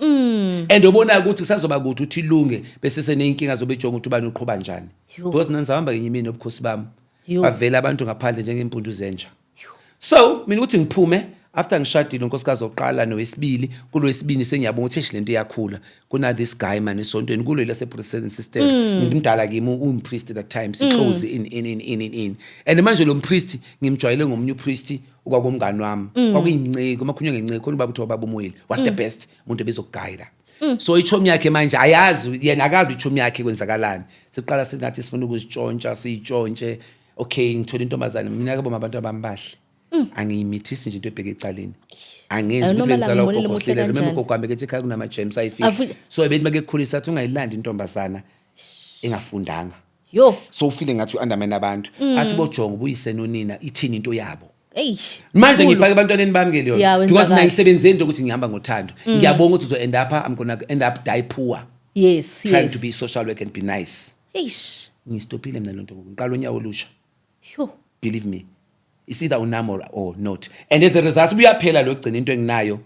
And ubonayo ukuthi kusazoba kude ukuthi ilunge, bese seneyinkinga zobe ijonga ukuthi ubani uqhuba njani. Yo. Because mina ngizahamba ngenye imini nobukhosi bami, Yo. bavela abantu ngaphandle njengempundu zenja. So mina ukuthi ngiphume after ngishadile unkosikazi oqala nowesibili, kulowesibili sengiyabona ukuthi eish, lento iyakhula. Kuna this guy man esontweni kulo lase sister, ngimdala kimi, umpriest at that time, si close in and manje lo mpriest ngimjwayele ngomunye upriest okwakumngani wami, kwakuyinceke uma khulunywa ngenceke khona ubaba, kuthiwa ubaba uMoyile was the best umuntu ebezokugayida. So ichomi yakhe manje ayazi, yena akazi ichomi yakhe kwenzakalani. Siqala singathi sifuna ukuzitshontsha, siyitshontshe. Okay, ngithola intombazane mina ke, boma abantu abami bahle, angiyimithisi nje into ebheke ecaleni, angenzi Ayi, ukuthi noma la bengizala ngibonile ugogo muhle sile, remember, kanjani. ugogo wami kethi ekhaya kunama-gems ayifihla. So bethi make kukhulisa athi ungayilandi intombazana engafundanga. Yo. So ufile ngathi u-undermine abantu, athi bojonga ubuyise nonina, ithini into yabo. Eish. Manje Mkhulu. ngifake ebantwaneni bami ke leyo, Yeah, wenza because mina kahle. ngisebenzeni into yokuthi ngihamba ngothando, ngiyabonga ukuthi uzo end up, I'm gonna end up die poor trying to be social work and be nice. Eish. Ngistopile mina lonto, ngiqala unyawo olusha. Yo. Believe me, it's either unam or not, and as a result ubuyaphela lo gcina into enginayo,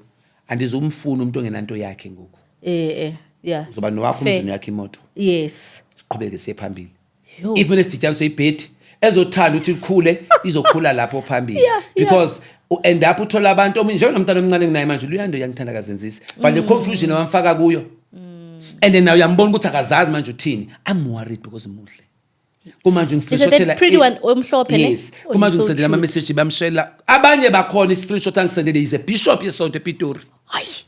andizumfuna umuntu ongenanto yakhe ngoku. Eh, yeah. Uzoba nowakho Fair. umzini yakho, imoto, siqhubeke siye phambili. Yo. If mina sidityaniswe ibhedi ezothanda ukuthi likhule, izokhula lapho phambili. Because u-end up uthola abantu omunye njengonomntana omncane enginaye manje, luyando, uyangithanda kazenzisi, but le confusion abamfaka kuyo, and then nawe uyambona ukuthi akazazi manje uthini. I'm worried because muhle kumanje. Is it that pretty one omhlophe, ne? Yes. Oh, Kumanje he's so ngisendela cute. ama-message, bamshela abanye bakhona. I-screenshot angisendele is a bishop yesonto ePitori, Hayi.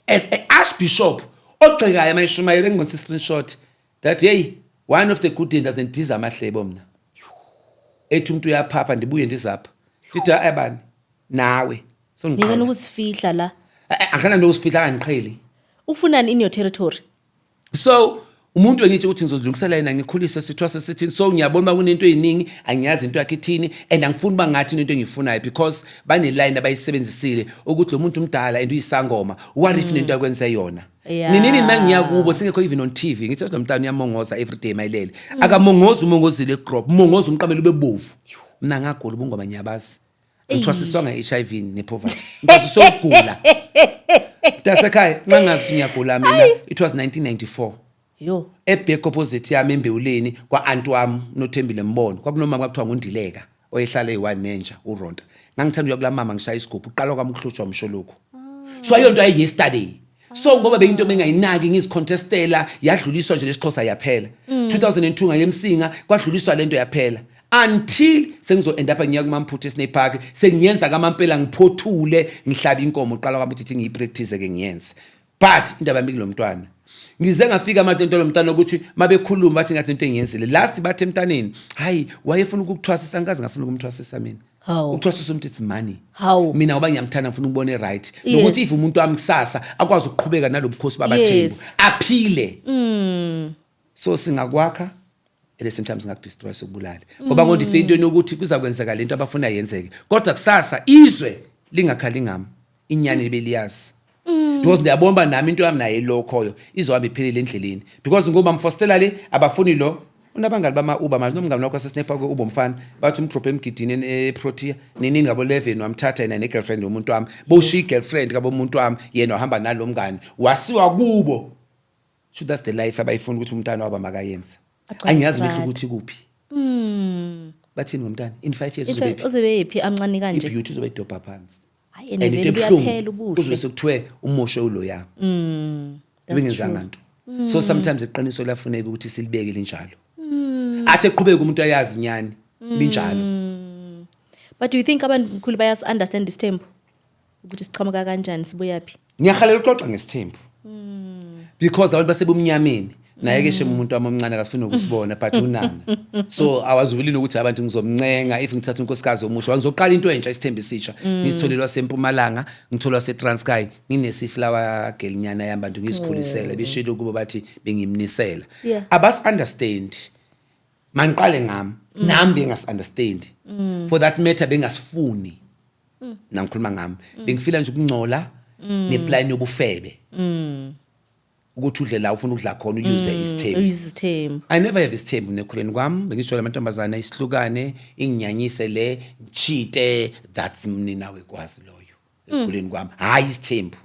As a archbishop ogxekayo amayishumayelo, engibonisa i-screenshot that hey, one of the good things azendiza amahlebo mna, ethi umuntu uyaphapha, ndibuye ndizapha, ndithi hayi bani nawe. Nikani Songiqhela. ukusifihla la. Angikana nokusifihla, angiqheli. Ufunani in your territory? So umuntu engithi ukuthi ngizozilungisela yena, ngikhulise, sithwase, sithini. So ngiyabona uba kunento ey'ningi angiyazi into yakhe ithini, and angifuni uba ngathi into engiyifunayo, because banelayini abayisebenzisile ukuthi lo muntu umdala and uyisangoma, what if nento akwenze yona? Ninini uma ngiya kubo singekho even on TV, ngithi lo mntana uyamongoza everyday mayilele, akamongozi, umongozile egrop, umongoza umqamelo ube bovu. Mina ngagula ubungoma, ngiyabazi, ngithwasiswa nge-HIV ne-poverty, ngithwasiswa ukugula mntasekhaya. Nxa ngazi ukuthi ngiyagula mina, it was 1994. Yo. Eback opposite yami embewuleni kwa-anti wami noThembile Mbono, kwakunomama kwakuthiwa nguNdileka oyehlala eyi-one nenja uRonta. Ngangithanda ukuya kulaa mama ngishaya isigubhu. Uqala kwami ukuhlutshwa umshologu, so ayonto ayi-yesterday. So ngoba beyinto bengayinaki, ngizicontestela, yadluliswa nje lesiXhosa yaphela. 2002 ngaye eMsinga, kwadluliswa lento yaphela, until sengizo-end up ngiya kuMamphuthu eSnake Park, sengiyenza kamampela, ngiphothule, ngihlaba inkomo. Uqala kwami ukuthi ngiyipractice-ke, ngiyenze, but indaba yami kulo mntwana, ngize ngafika manje into lomntwana ukuthi mabekhuluma bathi ngathi into engiyenzile last, bathi emntaneni hayi, wayefuna ukukuthwasisa. Angikaze ngafuna ukumthwasisa mina. Hawu. Ukuthwasisa umuntu, it's money. Hawu. Mina ngoba ngiyamthanda, ngifuna ukubona i-right nokuthi if umuntu wami kusasa akwazi ukuqhubeka nalobukhosi babaThembu, aphile. So singakwakha, at the same time singakudestroy, sokubulala, ngoba ngondifike into yokuthi kuzakwenzeka lento abafuna yenzeke, kodwa kusasa izwe lingakhali ngami, inyani libeliyazi, because ndiyabona uba nami into yami naye lokhoyo izohamba iphelele endleleni, because ngoba mfostela le abafuni lo unabangani bama-Uber manje. Nomngani wakho aseSnapper kwe-Uber, mfana, bathi umdrophe emgidini eProtea nini ngabo 11, wamthatha yena ne-girlfriend yomuntu wami, boshiya i-girlfriend kabomuntu wami, yena wahamba nalo mngani, wasiwa kubo. So that's the life abayifuna ukuthi umntana wabo makayenze. Agcwale Angiyazi istrada. mehluko ukuthi kuphi, bathini ngomntana in 5 years If uzobe uzobe yiphi amncane kanje? I-beauty uzobe idobha phansi. Hayi, and And into vele ebuhlungu, buyaphela ubuhle. kuzobe sekuthiwe umoshe uloya That's bengenzanga true. nto. So sometimes iqiniso liyafuneka ukuthi silibeke linjalo, athi eqhubeka umuntu ayazi inyani binjalo. But do you think abantu, mkhulu, bayas understand isithembu, ukuthi siqhamuka kanjani, sibuyaphi? Ngiyahalela uxoxa ngesithembu because abantu basebumnyameni naye ke shame, umuntu wami omncane akasifuni ukusibona, but unana. So awazulile ukuthi abantu ngizomncenga if ngithatha unkosikazi omusha, ngizoqala into entsha, isithembu esisha, ngisitholelwa sempumalanga, ngitholwa seTranskei, nginesi-flower girl nyana yami, bantu ngizikhulisela, beshilo kubo bathi bengimnisela. Abas understand. Mangiqale ngami, nami bengas understand, for that matter bengasifuni. Nangikhuluma ngami, bengifila nje ukungcola neplan yobufebe, ukuthi udle la ufuna ukudla khona, uyuse isithembu. Use isithembu. I never have isithembu nekhuleni kwami. Bengisijwayele amantombazane, isihlukane, inginyanyise le ngchite, that's mnina wekwazi loyo ekukhuleni kwami. Hayi, isithembu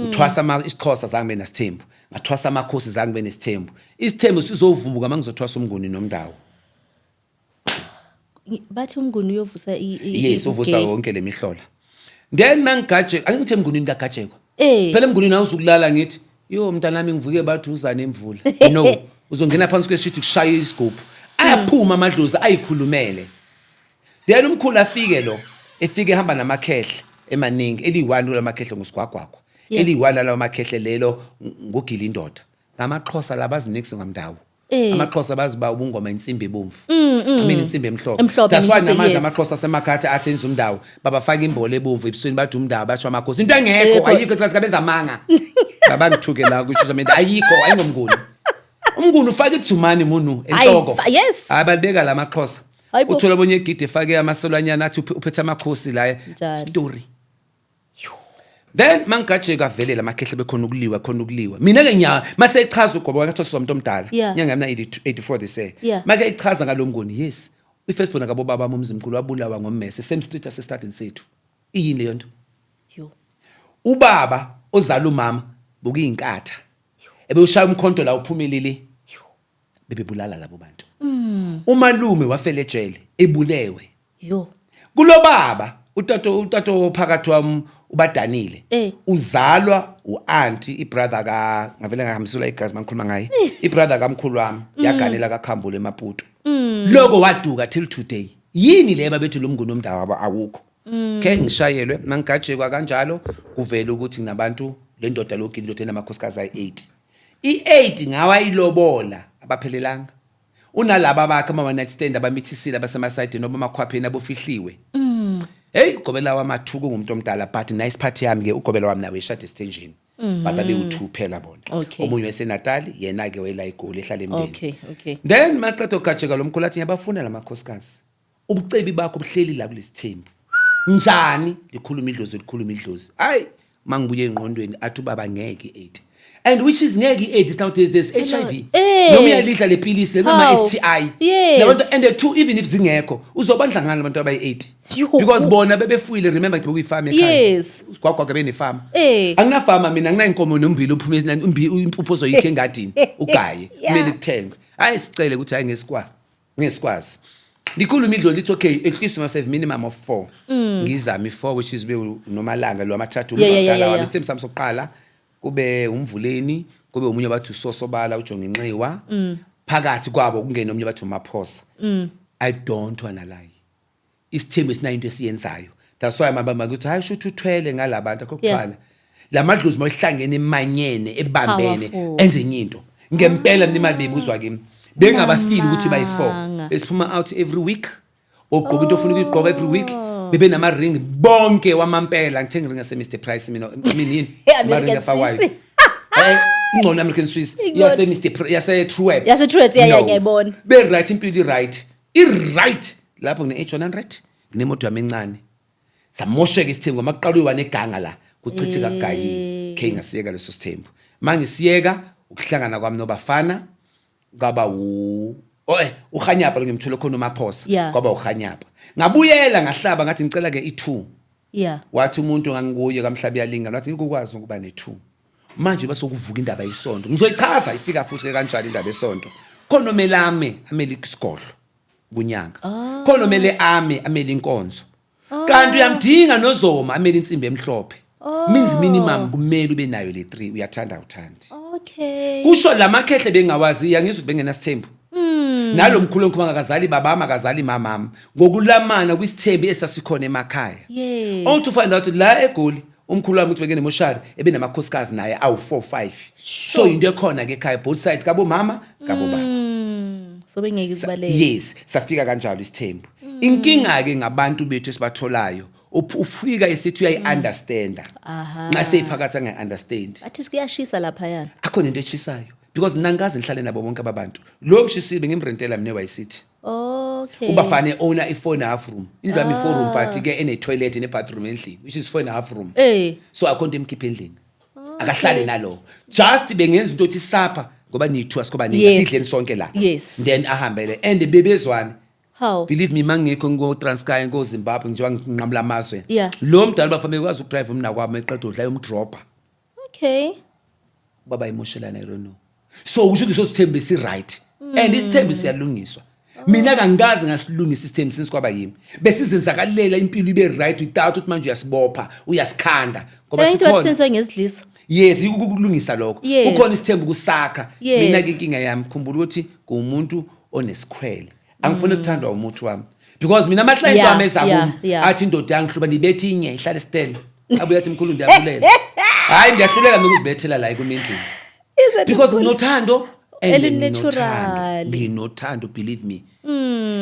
ngithwasa ama isiXhosa zange be nasithembu, ngathwasa amakhosi zange be nesithembu. Isithembu sizovumuka mangizothwasa umnguni nomndawo. Bathi umnguni uyovusa Yes, uvusa ubugay. wonke lemihlola. Then mangigaje, angithi emngunini kagajekwa. Phela emngunini awuzukulala ngithi yo mntanami ngivuke bathi uzane imvula. No, uzongena phansi kweshithi, kushaya isigubhu, ayaphuma amadlozi ayikhulumele. Then umkhulu afike, lo efike ehamba namakhehle emaningi, eliyi-one kulamakhehle ngusigwagwagwa, eliyi-one lalawo makhehle lelo ngugila indoda. NgamaXhosa la bazinikise ngamndawo. AmaXhosa bazi uba ubungoma insimbi ebomvu, I mean insimbi emhlophe. Emhlophe, That's why I mean to say namanje yes. amaXhosa asemakhathi athi enza umndawo, babafaka imbola ebomvu ebusweni, bathi umndawo, batsho amakhosi, into engekho. Yebo. Ayikho class, kabenza amanga, babangithuke la kusho mina, ayikho, ayingomnguni. Umnguni ufaka ithumani munu enhloko. Yes. Hayi, balibeka la maXhosa. Hayibo. Uthola bonye egide efake amasolwanyana, athi uphethe amakhosi la. Njalo. Story. Then mangigajeka vele lamakhehle bekhona ukuliwa, khona ukuliwa. Mina ke nya mase echaza ugobo wakathosa umuntu omdala. Nyanga yami na 84 this year. Make echaza ngalomnguni, yes, i-first born kabo baba umzimkhulu wabulawa ngommese, same street asestradini sethu. Iyini leyo nto? Yo. Ubaba ozala umama bokuyinkatha ebewushaya umkhonto la uphumelele, bebebulala labo bantu. Umalume wafela ejele ebulewe. Yo. Kulobaba utato phakathi wami ubadanile. Uzalwa uanti, ibrother ka, ngavele ngahambisula igazi mangikhuluma ngaye, ibrother kamkhulu wami, yaganela kaKhambule eMaputo. Loko waduka till today. Yini le babethi lo mnguni omndawo awukho? Ke ngishayelwe mangigajekwa kanjalo, kuvela ukuthi nginabantu, le ndoda lokhu indoda enamakhosikazi ayi-8, i-8 ngawayilobola, abaphelelanga. Unalaba bakhe ama-one night stand abamithisile, abasemasayidini, obamakhwapheni abofihliwe. Hey, ugobela wamathuku ngumuntu omdala, but nice part yami ke, ugobela wami nawe eshade esithenjini, but babewu-two phela bona. Omunye wayesenatali, yena-ke wayela iGoli, ehlala emndeni. Then maqeda ukugajeka lo mkhulu athi ngiyabafuna la makhosikazi, ubucebi bakho buhleli la kulesithembu, njani? Likhuluma idlozi, likhuluma idlozi. Hayi, mangibuye engqondweni athi ubaba ngeke i-8. And which is ngeke i-AIDS nowadays, there's HIV. Eh. Noma uyalidla le pilisi le How? STI. Yes. Labantu, and the two, even if zingekho, uzobandla ngani abantu abayi-8? Yo. Because bona bebefuyile, remember bekuyifama ekhaya. Yes. Gwagwa benefama. Eh. Anginafama mina, anginayinkomo nombili uphume impuphu ozoyikha engadini ugaye. Kumele kuthengwe. Hayi, sicele ukuthi hayi, ngesikwazi. Ngesikwazi. Likhuluma idlozi lithi okay, at least you must have minimum of 4. Ngizame i4, which is be nomalanga lo amathathu. Umdala wami, isithembu sami sokuqala kube umvuleni, kube omunye bathi usosobala ujonga inxiwa. Phakathi kwabo kungena omunye bathi uMaphosa. I don't wanna lie, isithembu sinayo into esiyenzayo. That's why mabamba ukuthi hayi, shuthi uthwele ngalabantu akho kuthwala lamadlozi mayihlangene emanyene ebambene Powerful. enze enye into ngempela. Mina imali beyibuzwa kimi, bengabafili ukuthi bayi-4. Namanga. Besiphuma out every week, ogqoka into ofuna ukuyigqoka every week. Bebe nama-ring bonke wamampela. Ngithenga ring yase-Mr Price mina, mina yini? E-American Ama-ring afakwayo. Swiss. Eh, ingcono American Swiss. Ingcono. Yase Mr yase Truworths. Yase Truworths, yeah, ngiyayibona. Be-right, impilo i-right, i-right lapho. Ngine-H100, nginemoto yami encane. Samosheka isithembu ngoba kuqala uyiwa neganga la kuchitheka kugayiwe. Khe ngasiyeka leso sithembu. Mangisiyeka ukuhlangana kwami nobafana kwaba u oh eh uhanyapha lo ngimthole khona uMaphosa. Kwaba uhanyapha, ngabuyela ngahlaba ngathi ngicela ke i2. Wathi umuntu ngangikuye kamhlaba yalinga, wathi ngikukwazi ukuba ne2. Manje base kuvuka indaba yesonto, ngizoyichaza ifika futhi ke kanjani indaba yesonto. Khona omelame amele isigodlo kunyanga, khona omele ame amele inkonzo, kanti uyamdinga nozoma amele insimbi emhlophe. Means minimum kumele ube nayo le 3, uyathanda uthandi. Kusho lamakhehle bengawazi, yangizwa ukuthi bengenasithembu nalo mkhulu engikhuluma ngakazali babami, akazali mamami, ngokulamana kwisithembu esasikhona emakhaya. Only to find out la eGoli umkhulu wami ukuthi bekene moshari ebenamakhosikazi naye awu 4 5. So into ekhona ke ekhaya, both side, kabo mama, kabo baba. So bengeke kubaleke. Yes, safika kanjalo isithembu. Inkinga ke ngabantu bethu esibatholayo, ufika esithi uyayi-understanda, nxa seyiphakathi angayi-understand. Bathi kuyashisa laphayana. Akhona into eshisayo because mina ngikaze ngihlale nabo bonke ababantu. Lo ngishisile ngimrentela mina wayisithi ubafane owner i-four and a half room, indlu yami i-four room, but ke ene-toilet ne-bathroom endlini, which is four and a half room. So akho nto emkhipha endlini, akahlali nalowo. Just bengenza into othi sapha ngoba niyi-two, asikho baningi. Asidleni sonke la. Then ahambele and bebezwane. How? Believe me, mangikho ngo-Transkei, ngo-Zimbabwe, njengoba nginqamula amazwe, lo mdala bafane bekwazi ukudrive umnakwabo eqeda udla yomdropha. Baba imoshelana, I don't know. So kusho ukuthi leso sithembu esi-right and isithembu siyalungiswa. Mina kangikaze ngasilungisa isithembu since kwaba yimi. Besizenzakalela impilo ibe right without ukuthi manje uyasibopha, uyasikhanda ngoba Into sikhona. senziwa ngesidliso. Yes, ukulungisa lokho. Kukhona isithembu kusakha. Mina ke inkinga yami, khumbula ukuthi ngumuntu onesikhwele, angifuni ukuthandwa umuntu wami because mina ama-client wami eza kimi athi indoda yangihluba, nibethi inye ihlale esitele, abuye athi mkhulu ndiyabulela. Hayi, ngiyahluleka mina ukuzibethela la kimi endlini Is it because mkhulu? nginothando and Eli-natural. nginothando, nginothando, believe me,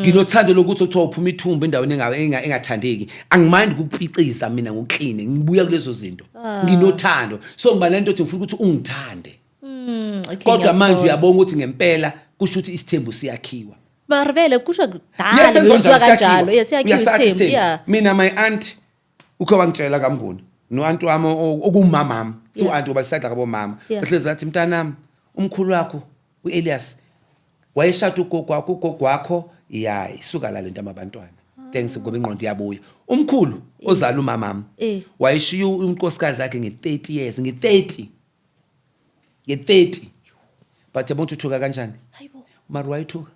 nginothando lokuthi kuthiwa uphuma ithumbu endaweni engathandeki, angimandi ukupicisa mina ngokukline ngibuya kulezo zinto. Nginothando, so ngiba nento ethi ngifuna ukuthi ungithande. Okay, Kodwa manje ngiyakuthola. uyabona ukuthi ngempela kusho ukuthi isithembu siyakhiwa. Mara vele kusho Yes, kudala senziwa benziwa njalo, kanjalo. siyakhiwa. Yes, siyakhiwa Uyasakha isithembu. isithembu. Mina my aunt ukhe wangitshela kamnguni no-anti wami okumamami, so anti ngoba sisadla kabomama. Ehlezi athi mntanami, umkhulu wakho u-Elias wayeshada ugogo wakho, ugogo wakho ya isuka la lento amabantwana. Thanks, ngoba ingqondo iyabuya. Umkhulu ozala umamami wayeshiya unkosikazi yakhe nge-30 years, nge-30, nge-30, but yabona ukuthi uthuka kanjani. Hayibo. Mara wayethuka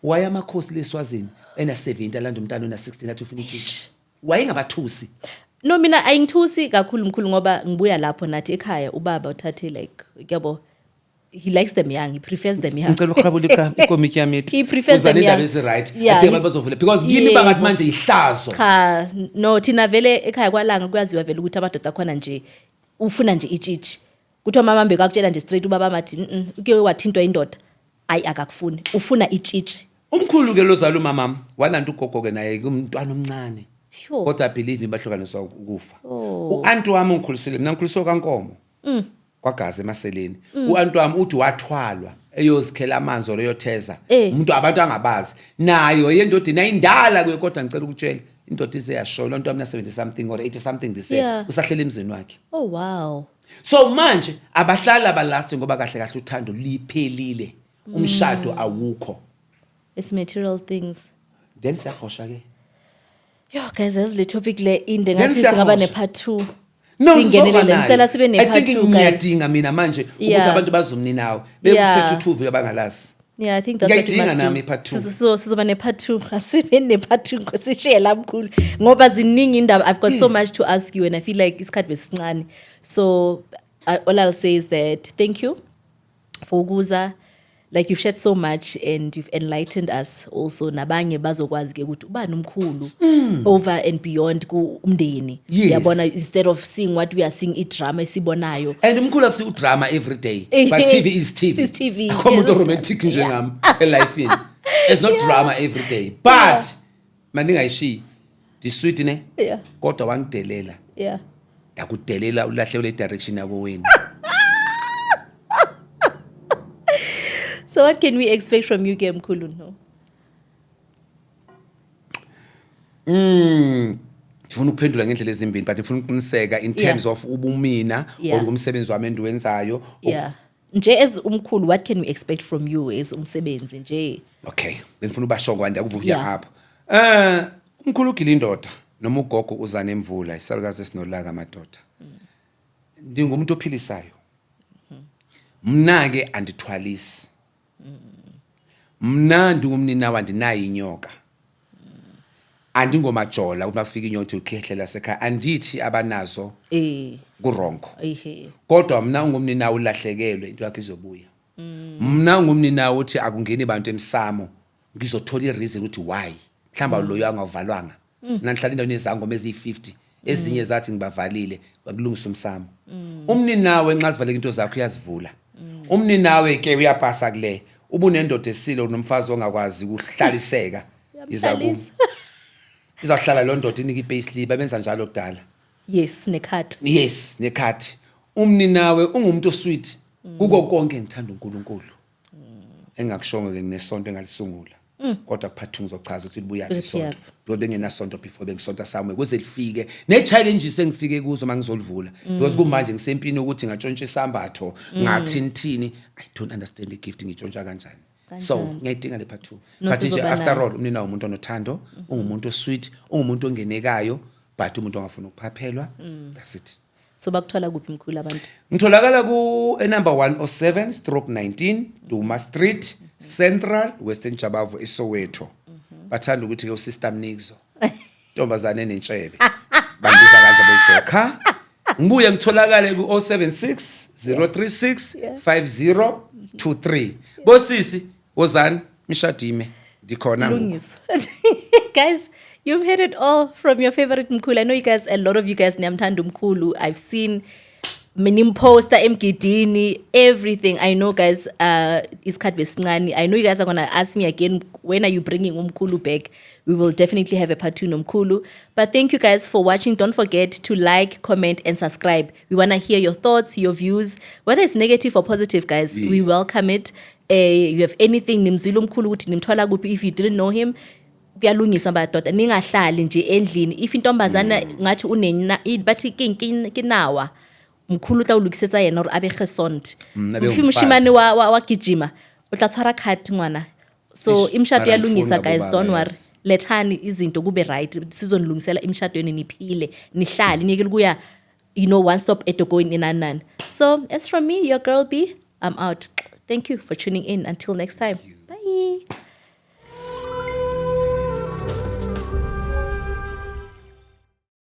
waye amakhosi leswazini ena-70 alanda umntana ona-16 athi ufuna itshitshi, wayengabathusi. No, mina ayingithusi kakhulu mkhulu ngoba ngibuya lapho nathi ekhaya ubaba uthathe like yabo, he likes them young, he prefers them young. Ngicela ukuhabula ikomityi yami ethi He prefers them nendaba young. ezi-right. Yeah, I think abantu bazovula because kimi bangathi manje ihlazo. Cha, no, thina vele ekhaya kwalanga kuyaziwa vele ukuthi amadoda akhona nje ufuna nje itshitshi. Kuthiwa mama bekakutshela nje straight ubaba mathi uke wathintwa indoda, ayi akakufuni, ufuna itshitshi. Umkhulu-ke lozala umamam walanda ugogo-ke naye kumntwana omncane. Kodwa believe me, bahlukaniswa ukufa. U-anti wami ungikhulisile mina, ngikhuliswe kaNkomo kwagazi emaseleni. U-anti wami uthi wathwalwa eyozikhela amanzi or eyotheza umuntu abantu angabazi nayo yendodeni ayindala kuye. Kodwa ngicela ukutshela, indoda ize yashona, anti wami na 70 something or 80 something this year, usahlele emzini wakhe. Oh wow. So manje abahlali abalasti ngoba kahle kahle uthando liphelile, umshado awukho. It's material things. Then siyahosha ke. Yo guys, yazi le topic le inde, Then ngathi singaba siyahosha. ne-part 2. No, Singenelele. Ngicela sibe I ne-part think 2, guys. ngiyadinga mina manje ukuthi abantu bazomninawo bekuthetha uthuvi abangalazi. Yeah, I think that's what we Ngiyayidinga must do. nami i-part two. Sizoba ne-part 2. Asibe ne-part 2, Nkosi la mkhulu. Ngoba ziningi indaba. I've got so much to ask you and I feel like isikhathi besincane. So all I'll say is that thank you for ukuza. Like, you've shared so much and you've enlightened us also. Nabanye bazokwazi ke ukuthi ubani umkhulu over and beyond ku umndeni. Yabona, instead of seeing what we are seeing, i-drama esibonayo. And umkhulu akusi udrama every day, but TV is TV. It's TV. Akho muntu romantic njengami elifini. It's not drama every day, but mandingayishiyi ndisweet ne. Kodwa wangidelela, ndakudelela, ulahle le direction yakowenu. So what can we expect from you ke, mkhulu, no? Ngifuna ukuphendula ngendlela ezimbini, but ngifuna ukuqiniseka in terms of ubumina or umsebenzi wami endiwenzayo. Yeah. Nje as umkhulu, what can we expect from you as umsebenzi nje? Okay, bengifuna ubasho kwanda kuvuya apho. Umkhulu ugila indoda noma ugogo uza nemvula, isalukazi esinolaka madoda. Ndingumuntu ophilisayo. Mna ke andithwalisi. Mna ndingumninawa, andinayo inyoka. Andingomajola ukuthi mafika inyoka ukhehlela sekhaya, andithi abanazo ku-wrong. Kodwa mna ungumninawa ulahlekelwe into yakhe izobuya. Mna ungumninawa uthi akungeni bantu emsamo, ngizothola i-reason ukuthi why. Mhlawumbe loyo angavalwanga. Mina ngihlala endaweni yezangoma eziyi-50, ezinye zathi ngibavalile, bakulungisa umsamo. Umninawe nxa zivaleka into zakho uyazivula. Umninawe ke uyapasa kule. Ubunendoda esile nomfazi ongakwazi ukuhlaliseka. Iza ku Uyamhlalisa. Izawuhlala lo ndoda inike i-payslip, abenza njalo kudala. Yes, nekhadi. Yes, nekhadi. Umninawe ungumuntu osweet. Kuko konke ngithanda uNkulunkulu. Engakushongo ke, nginesonto engalisungula. Kodwa kuphathu ngizochaza ukuthi libuya Ukuthi isonto. yaphi. Because bengenasonto before, bengisonta somewhere kuze lifike. Ne challenges engifike kuzo mangizolivula. Because kumanje ngisempini ukuthi ngatshontsha isambatho, ngathini thini, I don't understand the gift ngitshontsha kanjani. So ngiyayidinga le part 2. No, But nje sizoba after nayo. all umnina umuntu onothando, ungumuntu osweet, ungumuntu ongenekayo, but umuntu ongafuni ukuphaphelwa. That's it. So bakuthola kuphi mkhulu abantu? Ngitholakala ku number 107/19 Duma Street, Central, Western Jabavu, eSoweto. Bathanda ukuthi ke uSister Mnikzo. Ntombazane enentshebe. Bandiza kanje bejoka. Ngibuye ngitholakale ku 076 036 5023. Bosisi, wozani mishadime. Ndikhona ngoku. Lungiswa. Guys, you've heard it all from your favorite mkhulu. I know you guys, a lot of you guys niyamthanda umkhulu. I've seen nimposta emgidini, everything. I know guys, isikhathi besincane. I know you guys are gonna ask me again, when are you bringing umkhulu back? We will definitely have a part 2 nomkhulu. But thank you guys for watching. Don't forget to like, comment and subscribe. We want to hear your thoughts, your views, whether it's negative or positive, guys. We welcome it. You have anything, nimzwile umkhulu ukuthi nimthola kuphi if you didn't know him, kuyalungiswa madoda, ningahlali nje endlini. If intombazana ngathi unena bathi kinawa, mkhulu tla o lokisetsa yena hore a be gesond. Abe Mfi ngumfazi. Moshimane wa gijima, o tla tshwara card ngwana. So Eish, imishado mara iyalungiswa ngifuna guys, kubaba, don't worry. Yes. Lethani izinto kube right, sizonilungisela imishado yenu, niphile, nihlale, niyekele ukuya one stop edogweni nani nani. So as from me, your girl B, I'm out. Thank you for tuning in. Until next time.